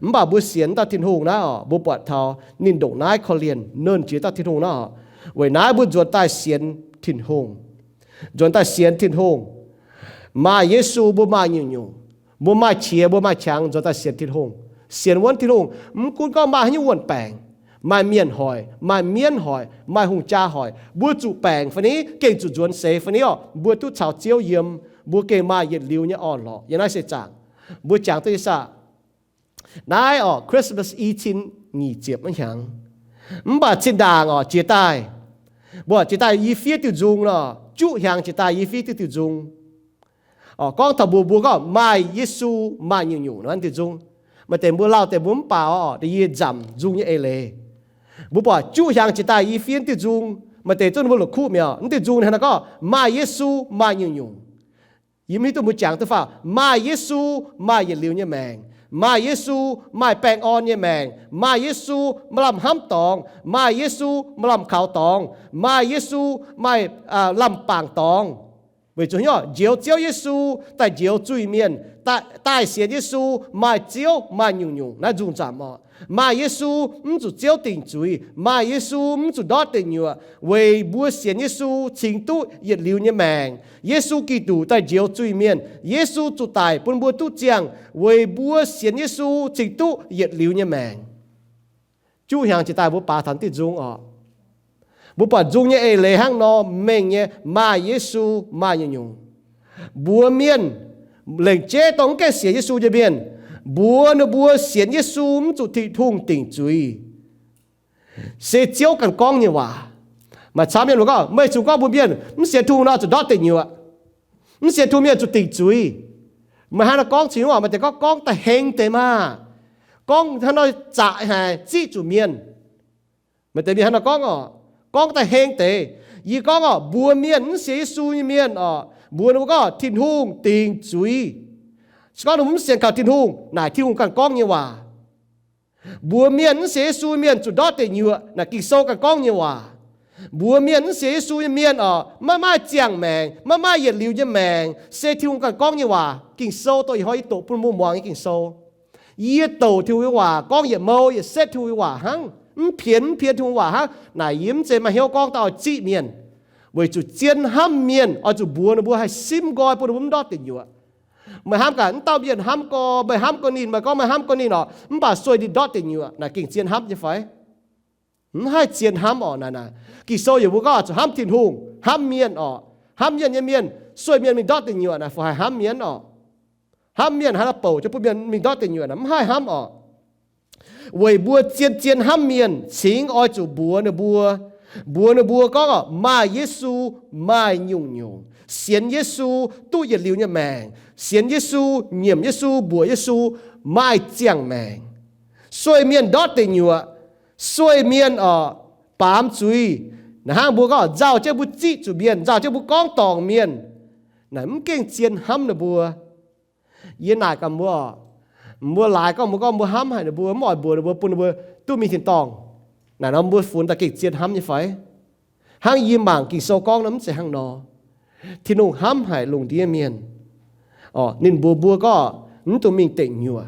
Mv baac mbuo sienx dauh Tin-Hungh naaiv orqc, mbuo buatc taux ninh ndongc naaiv korv-lienh nernh jiex dauh Tin-Hungh naaiv orqc. Weic naaiv mbuo nzuonx daaih sienx Tin-Hungh. Nzuonx daaih sienx Tin-Hungh. Maaih Yesu mbuo maaih nyungc-nyungc. Mbuo maaih qiex mbuo maaih qangx nzuonx daaih sienx Tin-Hungh. Sienx wuonv Tin-Hungh, mv gunv gorngv maaih haaix nyungc wuon-baengc, maaih mienh hoic, maaih mienv hoic, maaih hungh jaa hoic, mbuo zuqc baengc fai ni, gengh zuqc nzuonx seix fai ni orqc, mbuo duqv caux Ziouv yiem, mbuo gengh maaih yietc liuz nyei orn-lorqc yiem naaiv seix zaangc. Mbuo jangx duqv nyei saah? Naaiv orqc, Christmas i cin nyic ziepc hnyangx. Mv baac zinh ndaangc orqc, jiex daaih, mbuo jiex daaih i fiev diuh nzung nor, juqv hnyangx jiex daaih i fiev diuh diuh nzung. Orqc, gorngv taux mbuo, mbuo gorngv maaih Yesu maaih nyungc-nyungc nor diuh nzung. Maaih deix mbuo lauh deix mbuo mv baac orqc, da'nyeic nzamc nzung nyei eix leiz. Mbuo buatc juqv hnyangx jiex daaih i fiev diuh nzung, maaih deix zungv mbuo la'kuqv mi'aqv. Mv diuh nzung hnangv naaiv gorngv maaih Yesu maaih nyungc-nyungc. Yie mv hiuv duqv mbuo jangx duqv faaux, maaih Yesu maaih yietc liuz nyei maengc, maaih Yesu maaih baengh orn nyei maengc, maaih Yesu maaih lamh hnamv dorngx, maaih Yesu maaih lamh kaux dorngx, maaih Yesu maaih lamh bangc dorngx. Weic zuqc hnyouv njoux Ziouv Yesu daaih njoux zuiz-mienh, daaih sienx Yesu maaih ziouv maaih nyungc-nyungc naaiv nzungh zaamc oc. Maaih Yesu mv zuqc ziouv dingc zuiz. Maaih Yesu mv zuqc ndortv deic nyuoqc weic mbuo sienx Yesu cingx duqv yietc liuz nyei maengc. Yesu Giduc daaih njoux zuiz-mienh. Yesu zuqc daic bun mbuo duqv ziangh weic mbuo sienx Yesu cingx duqv yietc liuz nyei maengc. Juqv hnyangx jiex daaih mbuo baax taux diuh nzung oc. Mbuo buatc nzung nyei eix leiz hnangv nor mengh nyei, maaih Yesu maaih nyungc-nyungc. Mbuox mienh, lengc jeiv dongh mv gaengh sienx Yesu nyei mienh, mbuox ninh mbuo sienx Yesu mv zuqc Tin-Hungh dingc zuiz, se Ziouv ganh gorngv nyei waac. Maaih camv mienh mbuo gorngv, meih zuqc gorngv mbuox mienh mv sienx Tin-Hungh nor zuqc ndortv deic nyuoqc, mv sienx Tin-Hungh mienh zuqc dingc zuiz. Meih hnangv naaiv gorngv cingx waac, maaih deix gorngv, gorngv daaih heng deix maah, gorngv hnangv nor zaqc haic ziqv zuqc mienh. Maaih deix mienh hnangv nor gorngv oc, gorngv daaih heng deix. Yie gorngv oc, mbuox mienh mv sienx Yesu nyei mienh oc, mbuox ninh mbuo gorngv Tin-Hungh dingc zuiz. Se gorngv ninh mbuo mv sienx kaux Tin-Hungh, naaic Tin-Hungh ganh gorngv nyei waac. Mbuox mienh mv sienx Yesu mienh zuqc ndortv deic nyuoqc, naaic Ging-Sou ganh gorngv nyei waac. Mbuox mienh mv sienx Yesu nyei mienh oc, maiv maaih ziangh maengc, maiv maaih yietc liuz nyei maengc, se Tin-Hungh ganh gorngv nyei waac. Ging-Sou dongh ih hnoi yie doqc bun mbuo muangx nyei Ging-Sou. Yie douc Tin-Hungh nyei waac gorngv yietc mouh yietc setv Tin-Hungh nyei waac hnangv, mv pienx mv pienx Tin-Hungh waac hnangv. Naaic yie mv zeiz maaih hnyouv gorngv daaih oix ziqv mienh, weic zuqc zien hnamv mienh oix zuqc mbuox ninh mbuo haih simv nqoi bun ninh mbuo mv ndortv deic nyuoqc. Meih hnamv gaax, mv dauh mienh hnamv gorx, meih hnamv gorx ninh, meih gorngv meih hnamv gorx ninh oc, mv baac sueih ninh ndortv deic nyuoqc, naaic gengh zien hnamv nyei fai? Mv haih zien hnamv oc. Naaic, naaic Ging-Sou yaac mbuo gorngv zuqc hnamv Tin-Hungh, hnamv mienh oc. Hnamv mienh nyei mienh, sueih mienh mingh ndortv deic nyuoqc naaic, fungc haih hnamv mienh oc? Hnamv mienh hnangv naaiv bouc jienv bun mienh mingh ndortv deic nyuoqc naaic, mv haih hnamv oc. Weic mbuo zien-zien hnamv mienh, cingx oix zuqc mbuox ninh mbuo, mbuox ninh mbuo gorngv oc, maaih Yesu maaih nyungc-nyungc. Sienx Yesu duqv yietc liuz nyei maengc. Sienx Yesu, nyiemc Yesu, mbuoqc Yesu, maaih ziangh maengc. Sueih mienh ndortv deic nyuoqc, sueih mienh oc, baamz zuiz. Naaic hnangv mbuo gorngv nzauh jienv mbuo ziqv zuqc mienh, nzauh jienv mbuo gorngv dorngc mienh, naaic mv gengh zien hnamv ninh mbuo. Yie naaic gaax mbuo oc, mbuo laaix gorngv mbuo gorngv mbuo hnamv haic ninh mbuo, mv oix mbuox ninh mbuo bun ninh mbuo duqv mingh tin-dorngh, naaic nor mbuo funx daaih gengh zien hnamv nyei fai? Hnangv yie mangc Ging-Sou gorngv nor mv zeiz hnangv nor. Tin-Hungh hnamv haic lungh ndiev mienh. Ninh mbuox mbuo gorngv mv dungx mingh deic nyuoqc,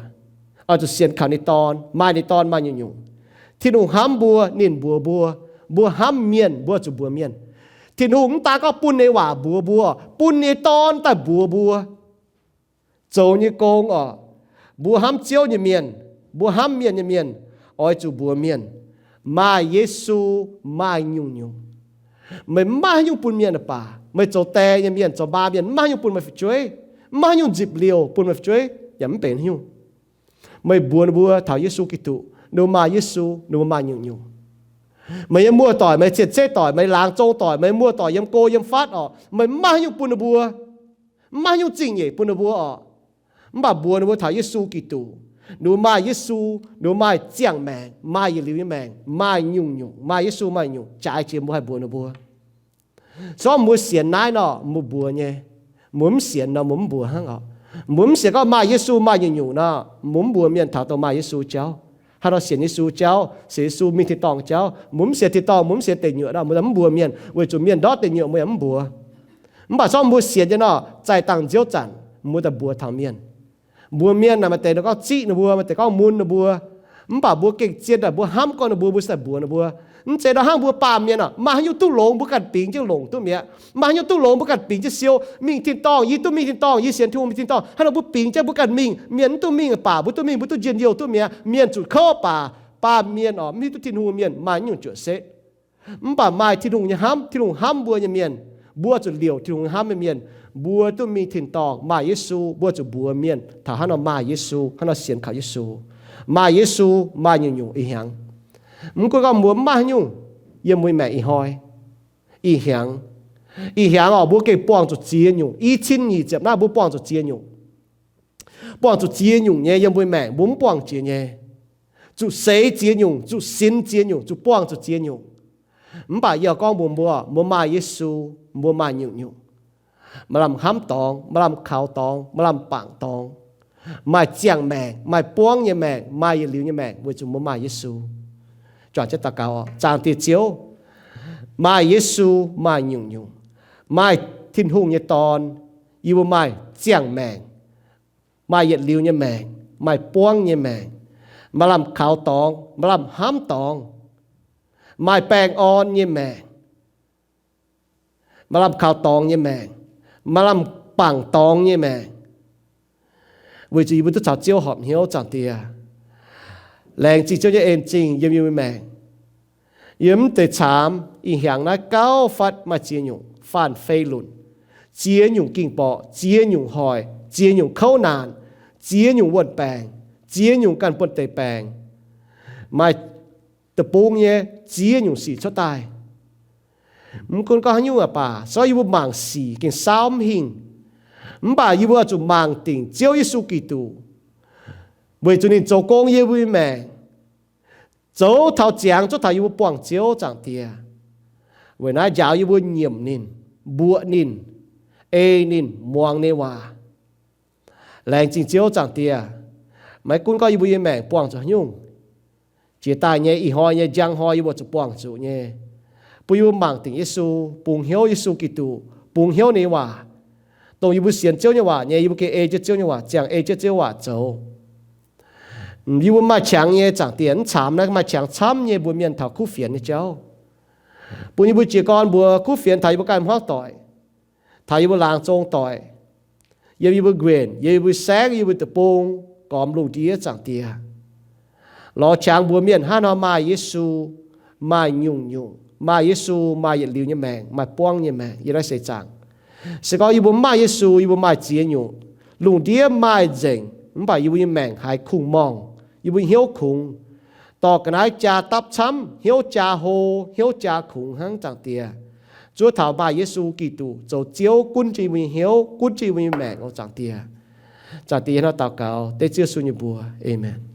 oix zuqc sienx kaux ninh Dorn, maaih ninh Dorn maaih nyungc-nyungc. Tin-Hungh hnamv mbuo, ninh mbuox mbuo, mbuo hnamv mienh mbuo zuqc mbuox mienh. Tin-Hungh mv daan gorngv bun ninh waac mbuox mbuo, bun ninh Dorn daaih mbuox mbuo. Zoux nyei gong oc, mbuo hnamv Ziouv nyei mienh, mbuo hnamv mienh nyei mienh, oix zuqc mbuox mienh, maaih Yesu maaih nyungc-nyungc. Meih mv maaih haaix nyungc bun mienh baac, meih zoux die nyei mienh, zoux maa mienh, mv maaih haaix nyungc bun meih fu'jueiv, mv maaih haaix nyungc nzipc liouh bun meih fu'jueiv, yaac mv benx haaix nyungc. Meih mbuox ninh mbuo taux Yesu Giduc, ninh mbuo maaih Yesu, ninh mbuo maaih nyungc-nyungc. Meih nyei muoz-doic, meih cien-ceqv doic, meih laangz zong doic, meih muoz-doic yiem go yiem fatv oc, meih mv maaih haaix nyungc bun ninh mbuo, mv maaih haaix nyungc zingh nyeic bun ninh mbuo oc. Mv baac mbuox ninh mbuo taux Yesu Giduc, ninh mbuo maaih Yesu, ninh mbuo maaih ziangh maengc, maaih yietc liuz nyei maengc, maaih nyungc-nyungc, maaih Yesu maaih nyungc, jaaix jiex mbuo haih mbuox ninh mbuo. Se gorngv mbuo sienx naaiv nor, mbuo mbuox nyei. Mbuo mv sienx nor, mbuo mv mbuox hnangv oc. Mbuo mv sienx gorngv maaih Yesu maaih nyungc-nyungc nor, mbuo mv mbuox mienh taux dongh maaih Yesu jauv. Haaix nor sienx Yesu jauv, sienx Yesu mingh tin-dorngh jauv. Mbuo mv sienx tin-dorngh, mbuo mv sienx deic nyuoqc nor, mbuo mv mbuox mienh, weic zuqc mienh ndortv deic nyuoqc mbuo yaac mv mbuox. Mv baac se gorngv mbuo sienx nyei nor, zaih dangh nziouv zanc mbuo daaih mbuox taux mienh. Mbuox mienh naaic, maaih deix ninh gorngv ziqv ninh mbuo, maaih deix gorngv mun ninh mbuo. Mv baac mbuo gengh zien daaih, mbuo hnamv gorngv ninh mbuo, mbuo se daaih mbuox ninh mbuo. Mv zeiz nor hnangv mbuo baamh mienh oc, maaih haaix nyungc duqv longx mbuo ganh bingx jienv longc duqv mi'aqv. Maaih haaix nyungc duqv longx mbuo ganh bingx jienv siou mingh tin-dorngh. Yie duqv mingh tin-dorngh, yie sienx Tin-Hungh mingh tin-dorngh. Hnangv nor mbuo bingx jienv mbuo ganh mingh, mienh mv duqv mingh baac mbuo duqv mingh, mbuo duqv njien-youh duqv mi'aqv. Mienh zuqc kouv baac, baamh mienh oc, mv hiuv duqv Tin-Hungh mienh maaih nyungc juoqc setv. Mv baac maaih Tin-Hungh nyei hnamv, Tin-Hungh hnamv mbuo nyei mienh, mbuo zuqc liouc Tin-Hungh hnamv nyei mienh, mbuo duqv mingh tin-dorngh maaih Yesu, mbuo zuqc mbuox mienh taux hnangv nor maaih Yesu, hnangv nor sienx kaux Yesu. Maaih Yesu maaih nyungc-nyungc ih hnyangx. Mv gunv gorngv mbuo mv maaih haaix nyungc yiem mbuo maengc ih hnoi, ih hnyangx, ih hnyangx oc, mbuo gengh buangh zuqc ziex nyungc. I cin nyic ziepc naaiv mbuo buangh zuqc ziex nyungc. Buangh zuqc ziex nyungc nyei yiem mbuo maengc, mbuo mv buangh jiex nyei. Zuqc seix ziex nyungc, zuqc sinx ziex nyungc, zuqc buangh zuqc ziex nyungc. Mv baac yie gorngv mbuox mbuo, mbuo maaih Yesu, mbuo maaih nyungc-nyungc. Maaih lamh hnamv dorngx, maaih lamh kaux dorngx, maaih lamh bangc dorngx, maaih ziangh maengc, maaih buangv nyei maengc, maaih yietc liuz nyei maengc, weic zuqc mbuo maaih Yesu. Juangc jienv daux gaux oc. Zaangc Diex Ziouv, maaih Yesu maaih nyungc-nyungc, maaih Tin-Hungh nyei Dorn, yie mbuo maaih ziangh maengc, maaih yietc liuz nyei maengc, maaih buangv nyei maengc, maaih lamh kaux dorngx, maaih lamh hnamv dorngx, maaih baengh orn nyei maengc, maaih lamh kaux dorngx nyei maengc, maaih lamh bangc dorngx nyei maengc. Weic zuqc yie mbuo duqv caux Ziouv horpc hnyouv, Zaangc Diex. Laengz zingh Ziouv nyei en zingh yiem yie mbuo maengc. Yiem mv deix caamx ih hnyangx naaiv gauh fatv maaih ziex nyungc faanh-fei lunc, ziex nyungc ging-borqc, ziex nyungc hoic, ziex nyungc kouv naanc, ziex nyungc wuon-baengc, ziex nyungc ganh buonv-deic baengc, maaih deic-bung nyei ziex nyungc sic cuotv daaih. Mv gunv gorngv haaix nyungc aqv baac, se gorngv yie mbuo mangc sic gengh saauv mv hingh, mv baac yie mbuo zuqc mangc dingc Ziouv Yesu Giduc, weic zuqc ninh zoux gong yiem yie mbuo nyei maengc, zoux taux ziangx, zoux taux yie mbuo buangh Ziouv, Zaangc Diex. Weic naaiv njaaux yie mbuo nyiemc ninh, mbuoqc ninh, ei ninh, muangx ninh nyei waac. Laengz zingh Ziouv, Zaangc Diex. Maiv gunv gorngv yie mbuo nyei maengc buangh zuqc haaix nyungc, jiex daaih nyei, ih hnoi nyei, njang hnoi yie mbuo zuqc buangh zuqc nyei, bun yie mbuo mangc dingc Yesu, bungx hnyouv Yesu Giduc, bungx hnyouv ninh nyei waac. Dongh yie mbuo sienx Ziouv nyei waac nyei, yie mbuo gengh ei jienv Ziouv nyei waac, ziangh ei jienv Ziouv waac zoux. Yie mbuo maaih qangx nyei, Zaangc Diex, mv caamx naaiv maaih qangx camv nyei mbuox mienh taux kuv fienx nyei jauv, bun yie mbuo jiez gorn mbuox kuv fienx taux yie mbuo ganh hmuangv doic, taux yie mbuo laangz zong doic, yiem yie mbuo nquenc, yiem yie mbuo saengv, yie mbuo deic-bung, gormx lungh ndiev, Zaangc Diex. Lorz qangx mbuox mienh hnangv nor maaih Yesu, maaih nyungc-nyungc maaih Yesu, maaih yietc liuz nyei maengc, maaih buangv nyei maengc yiem naaiv seix zaangc. Se gorngv yie mbuo mv maaih Yesu, yie mbuo maaih ziex nyungc. Lungh ndiev maaih nzengc, mv baac yie mbuo nyei maengc haiz kungx-morngh, yie mbuo hnyouv kungx. Dorh ga'naaiv jaa dapv camv, hnyouv jaa hlo, hnyouv jaa kungx hnangv, Zaangc Diex. Zuov taux maaih Yesu Giduc zoux Ziouv gunv jienv yie mbuo nyei hnyouv, gunv jienv yie mbuo nyei maengc oc, Zaangc Diex. Zaangc Diex, yie hnangv daux gaux dengv Ziouv Yesu nyei mbuox. Aamen.